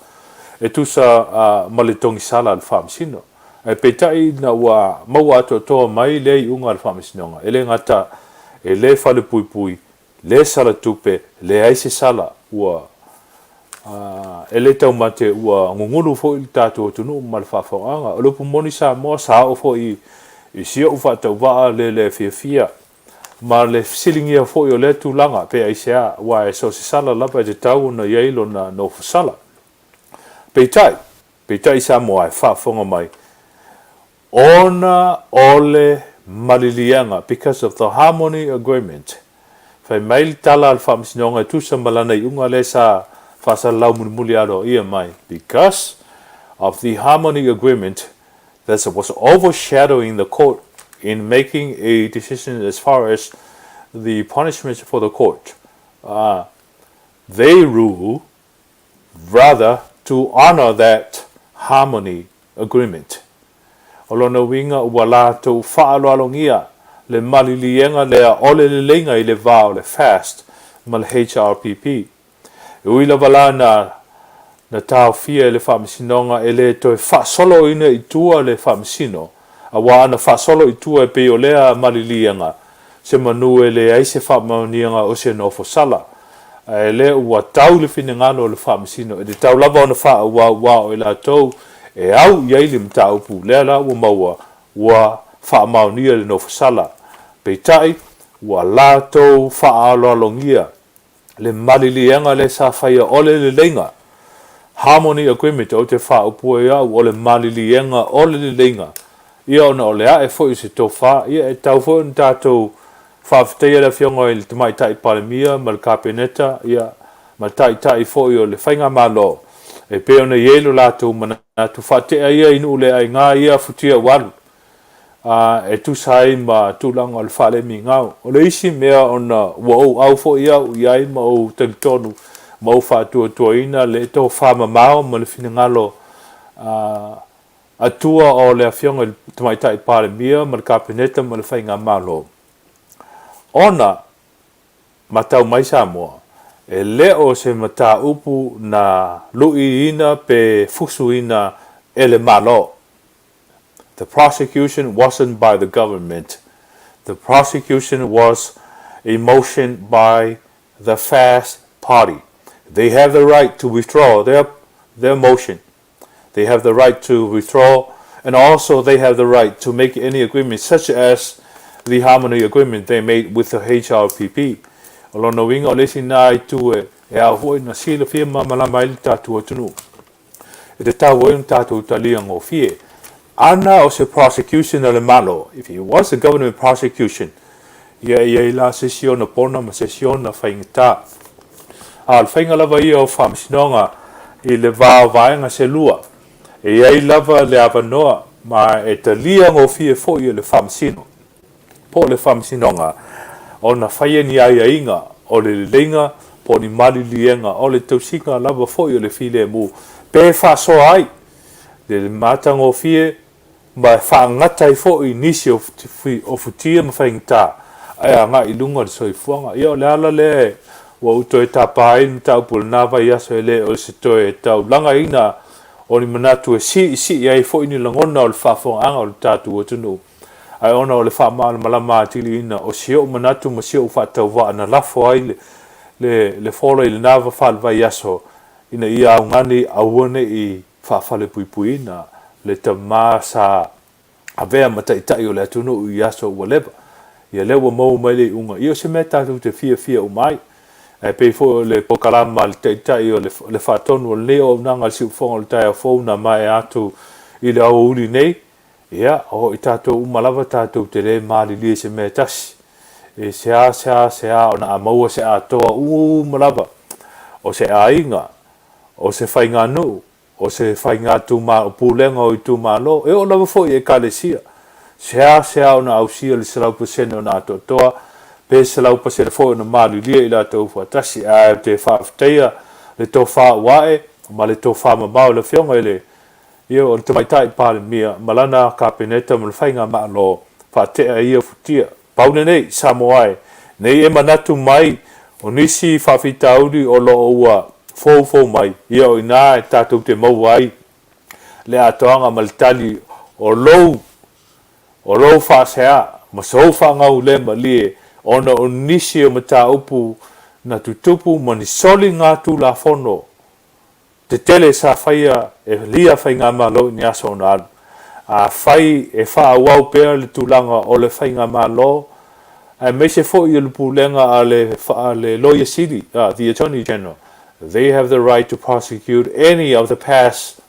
e tusa ma le togi sala a le Faamasino. Ae peitai ina ua maua atoatoa mai lea iuga a le Faamasinoga, e le gata e le falepuipui, le sala tupe, leai se sala, ua e le taumate ua gugulu foi le tatou atunuu ma le faafofogaaga. O le upu moni Samoa, sa oo foi i si ou faatauvaa le le fiafia ma le fesiligia foi o lea tulaga pe aisea, aua e so o se sala lava e tatau ona i ai lona nofo sala. Peitai, peitai Samoa e faafofoga mai, Ona o le maliliega, because of the harmony agreement. Fai mai le tala a le Faamasinoga e tusa ma lana iuga lea sa faasalalau mulimuli aloaia mai, because of the harmony agreement that was overshadowing the court in making a decision as far as the punishment for the court. They rule rather to honour that harmony agreement. O lona uiga ua latou faaaloalogia le maliliega lea o le leleiga i le va o le FAST ma le HRPP. E ui lava la na na taofia e le Faamasinoga e le toe faasoloina i tua le Faamasino, aua ana faasolo i tua e pei o lea maliliega, se manu e leai se faamaoniaga o se nofo sala, ae lea ua tau le finagalo o le Faamasino e tatau lava ona faaauau o i latou e au i ai le mataupu, lea la ua maua ua faamaonia le nofo sala. Peitai, ua latou faaaloalogia le maliliega lea sa faia o le leleiga, harmony agreement, ou te faaupu ai au o le maliliega o le leleiga, ia ona o le ae foi o se tofa, ia e tatau foi ona tatou faafetaia le Afioga i le Tamaitai Palemia ma le Kapeneta, ia, ma Taitai foi o le Faigamalo, e pei ona i ai lo latou manatu faatea ia i nuu le aiga ia futia ua alu. a e tusa ai ma tulaga o le faalemigao. O le isi mea ona ua ou au foi au i ai ma ou talitonu ma ou faatuatuaina le tofamamao ma le finagalo atua o le Afioga i le Tamaitai Palemia ma le Kapeneta ma le Faigamalo, ona matau mai Samoa, e le o se mataupu na luiina pe fusuina e le Malo. The prosecution wasn't by the government. The prosecution was a motion by the FAST party. They have the right to withdraw their, their motion. They have the right to withdraw, and also they have the right to make any agreement, such as the harmony agreement they made with the HRPP. O lona uiga o le isi na itu e, e ao foi na silafia malamalama ai le tatou atunuu. E tatau ai ona tatou talia gofie. Ana o se prosecution a le Malo, if it was a government prosecution, ia e i ai la se isi ona pona ma se isi ona faigata. A o le faiga lava ia o faamasinoga i le va o vaega se lua, e i ai lava le avanoa ma e talia gofie foi e le faamasino. po o le Faamasinoga ona faia ni aiaiga o le leleiga po o ni maliliega o le tausiga lava foi o le filemu pe faasoa ai le matagofie ma e faagata ai foi nisi o futia ma faigata ae agai i luga le soifuaga. Ia o le ala lea Ua ou toe tapa ai le mataupu o lena vaiaso e le o se toe taulagaina o ni manatu e siisii ai foi ni lagona o le faafofogaaga o le tatou atunuu, ae ona o le faamalamalama atiliina o si ou manatu ma si ou faatauvaa na lafo ai le, le, le fola i lena vaiaso ina ia augani aua ne i faafalepuipuiina le tama sa avea ma taitai o le atunuu i aso ua leva. Ia lea ua maua mai le iuga, ia o se mea tatou te fiafia uma ai. Ae pei foi o le polokalama a le taitai o le, le faatonu o lenei auaunaga a le Siufofoga o le Taeao Fou na maea atu i le aoauli nei, ia, o i tatou uma lava tatou te le malilie i se mea e tasi. E seasea sea ona a maua se atoa uma lava o se aiga, o se faiganuu, o se faiga tuma, o pulega o itumalo, e oo lava foi i ekalesia. Seasea ona ausia le 100% ona atoatoa, pe 100% foi ona malilie i latou faatasi. Ae ou te faafetaia le tofa ua ae ma le tofa mamao i le Afioga i le ia o le Tamaitai Palemia ma lana Kapeneta ma le Faigamalo faatea ia futia. Pau lenei, Samoa e, nei e manatu mai o nisi faafitauli o lo o ua foufou mai, ia o ina e tatou te maua ai le atoaga ma le tali o lou, o lou faasea ma sou faagaule malie ona o nisi o mataupu na tutupu ma ni soliga Tulafono tetele sa faia e lia Faigamalo i ni aso ona alu. Afai e faaauau pea le tulaga o le Faigamalo, aemaise foi o le pulega a le, a le Loia Sili, the Attorney General, they have the right to prosecute any of the past,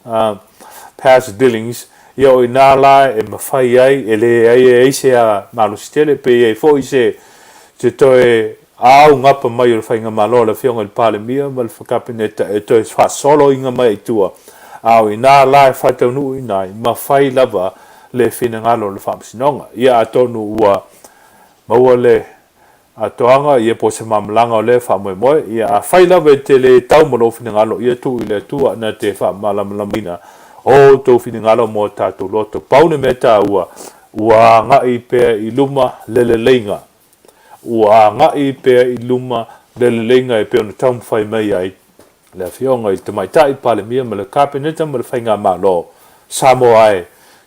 past dealings, ia o inā la e mafai ai, e leai e ai se malosi tele pe i ai foi se, se toe augapa mai o le Faigamalo a le Afioga i le Palemia ma le Kapeneta e toe faasoloina mai i tua, a o inā la e faataunuuina ai, mafai lava le finagalo o le Faamasinoga. Ia atonu ua maua le atoaga, ia po o se mamalaga o lea faamoemoe. Ia afai lava e te le tau ma lou finagalo, ia tuu i le Atua na te faamalamalamaina o outou finagalo mo tatou loto. Pau le mea taua, ua agai pea i luma le leleiga. Ua agai pea i luma le leleiga e pei ona taumafai mai ai le Afioga i le Tamaitai Palemia ma le Kapeneta ma le Faigamalo Samoa e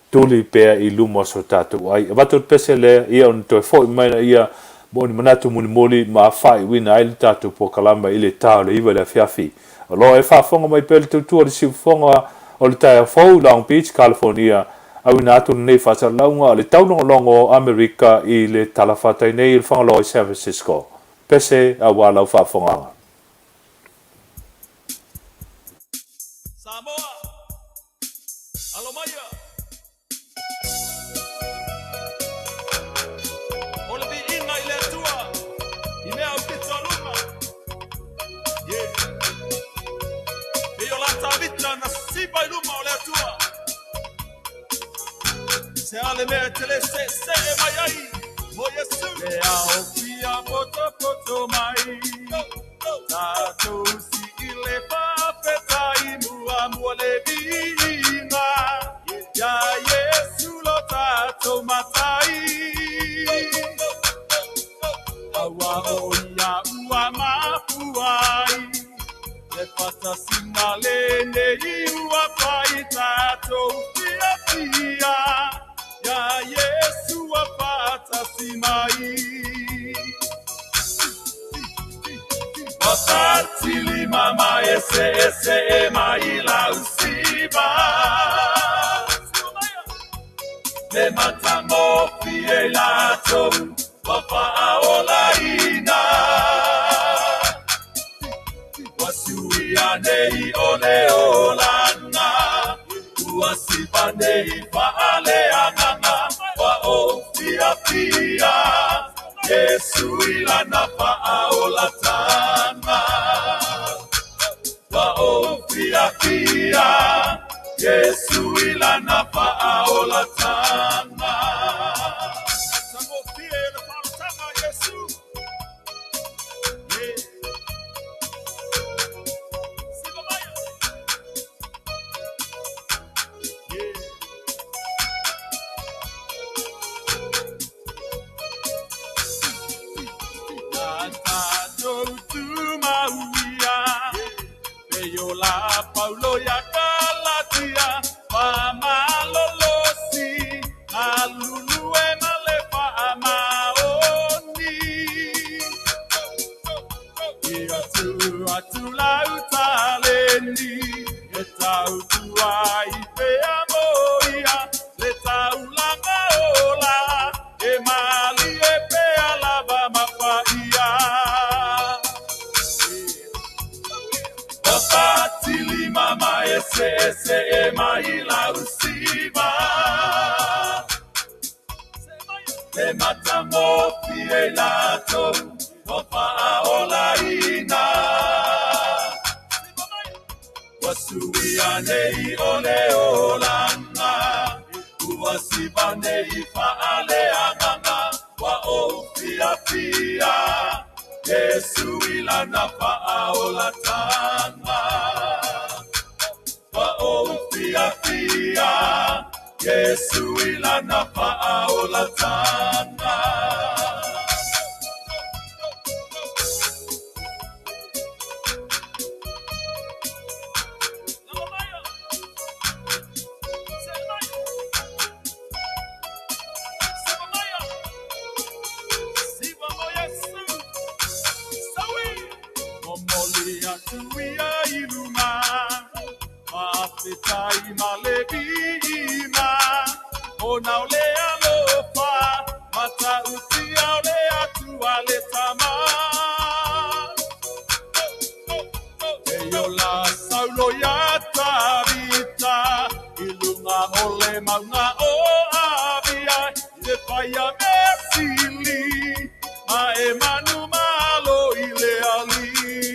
tuli pea i luma o so tatou ai. Avatu le pese lea, ia ona toe foi mai laia mo ni manatu mulimuli ma faaiuina ai le tatou polokalama i le ta o le 9 i le afiafi. O lo o e faafofoga mai pea le tautua o le siufofoga o le taeao fou i Long Beach, California, auina atu lenei faasalalauga o le taulogologo o Amerika i le talafatai nei i le Fagaloa i San Francisco. Pese aua lau faafofogaaga. Samoa, alo maia! O le viiga i le Atua i mea aupito a luga. Yeah. Pei o la Tavita na sipa i luma o le Atua. Se a le mea e te le seesee mai ai mo Iesu. Le ao fia potopoto mai. Tatou si i le faafetai muamua le viiga. Ia Iesu lo tatou matai. Aua o ia ua mafua ai. Le fatasina lenei ua fai tatou fiafia. Ia Iesu ua faatasi mai. Wafatilima ma ese ese e mai lau siva. Le matagofie i latou ua faaolaina. Ua suia nei o le olaga, ua siva nei faaleagaga, ua ou fiafia, Iesu i lana faaolatanga. Ua ou fiafia, Iesu i lana faaolatanga. Matagofie le faaolataga a Iesu. Yeah. Siva maia. Yeah. Na tatou tu tautua i pea mo ia le taulaga ola, e malie pea lava ma paia. Ua fatilima ma eseese e mai lau siva. Le matagofie i latou ua faaolaina. Ua suia nei o le olaga, ua siva nei faaleagaga, ua ou fiafia, Iesu i lana faaolataga. Ua ou fiafia, Iesu i lana faaolataga. Momoli atu ia i luma, faafetai ma le viiga, ona o le alofa matautia o le Atua le Tama. E ola Saulo iā Tavita i luga o le mauga o Avia i le fai a mea sili, ma e manumalo i le Alii.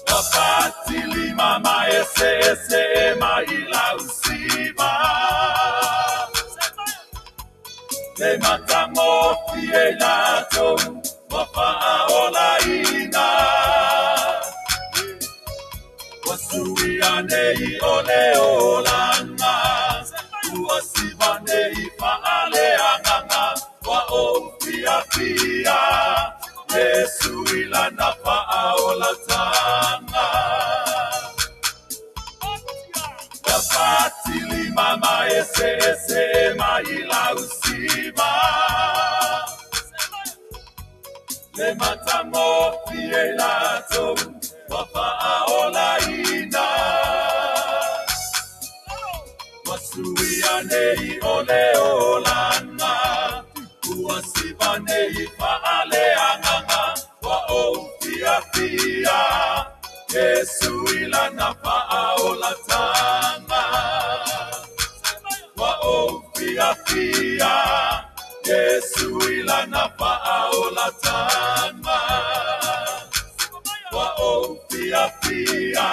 Ua fatilima ma eseese e mai lau siva. Le matagofie i latou ua faaolaina. Ua suia nei o le olaga, ua siva nei faaleagaga, ua ou fiafia, Iesu i lana faaolataga. Ua fatilima ma eseese e mai lau siva. Le matagofie i latou ua faaolaina. Ua suia nei o le olaga, ua siva nei faaleagaga, ua ou fiafia, Iesu i lana faaolataga. Ua ou fiafia, Iesu i lana faaolataga. Ua ou fiafia,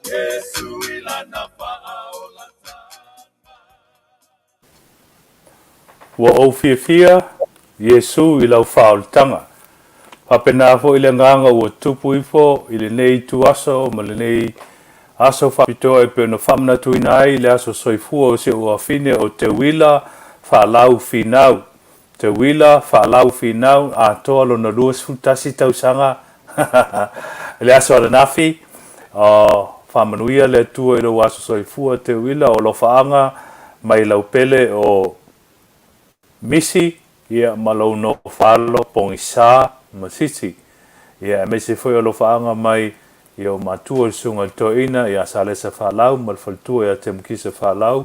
Iesu i lana faaolataga. Ua ou fiafia, Iesu, i lau faaolataga. Faapena foi le agaga ua tupu ifo i lenei ituaso ma lenei aso faapitoa e pei ona faamanatuina ai le aso soifua o si ou afine o Teuila Faalau Finau. Teuila Faalau Finau atoa lona 21 tausaga i le aso ananafi. Faamanuia le Atua i lou aso soifua Teuila, o alofaaga mai lau pele o Misi, ia, ma lou nofo-alo pogisa ma Sisi, ia, aemaise foi o alofaaga mai i ou matua le Susuga i le Toeaina ia Salesa Faalau ma le faletua ia Temukisa Faalau,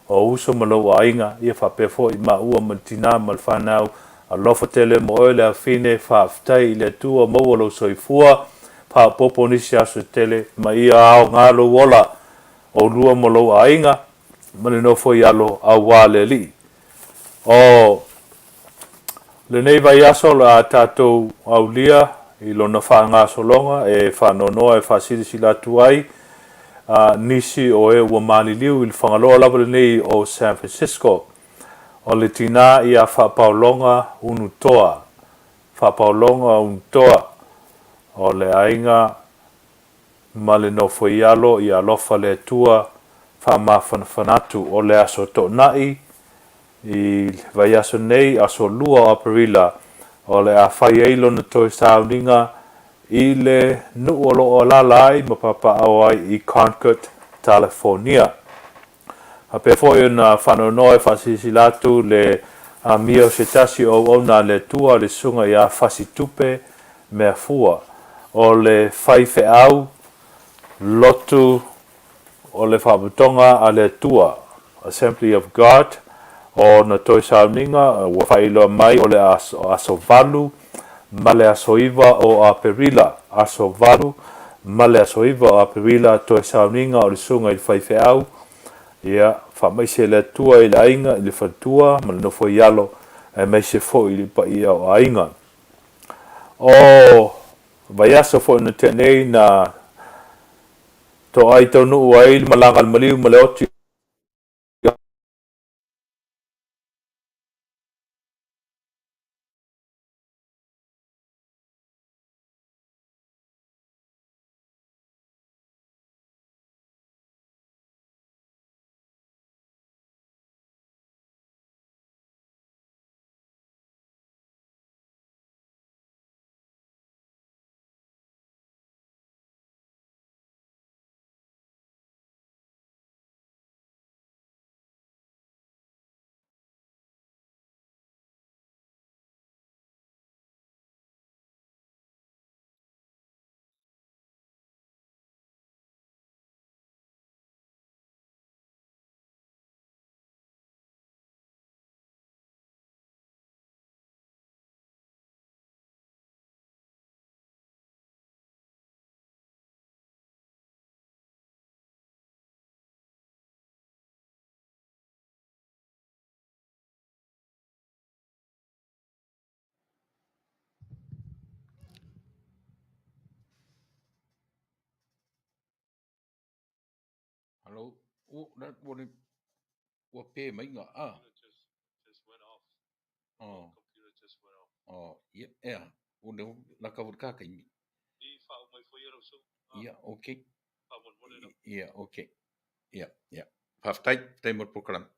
o ou uso ma lou aiga, ia faapea foi maua ma le tinā ma le fanau, alofa tele mo oe le afine, faafetai i le Atua maua lou soifua, faaopoopo nisi aso tele ma ia aoga lou ola, oulua ma lou aiga, ma le nofo i alo auā le Alii. O lenei vaiaso o le a tatou aulia i lona faagasologa e faanoanoa e faasilasila atu ai nisi o e ua maliliu i le Fagaloa lava lenei o San Francisco. O le tinā ia Faapaologa Unutoa, Faapaologa Unutoa, o le aiga ma le nofoialo ia alofa le Atua faamafanafana atu o le aso Toonai i le vaiaso nei, aso 2 o Aperila, o le a fai ai lona toe sauniga i le nuu o lo o alaala ai ma papaaao ai i Concord, California. Faapea foi ona faanoanoa e faasilasila atu le amia o se tasi o auauna a le Atua, le Susuga ia Fasitupe Meafua. o le faifeau lotu o le Faapotopotoga a le Atua, Assembly of God, o na toe sauniga ua faailoa mai o le aso 8 ma le aso 9 o Aperila, aso 8 ma le aso 9 o Aperila toe sauniga o le susuga i le faifeau. Ia, faamaise le Atua i le aiga, i le faletua ma le nofo i alo, aemaise foi i le paia o aiga. O vaiaso foi na tea nei na toai taunuu ai le malaga a le maliu ma le oti Hello. Oh, that ua le ua pe mai nga a. Oh. Oh, ia, ea. O le la ka ka kai. Ia, okay. Ia, okay. Ia, ia. Faafetai, faafetai mo le polokalame.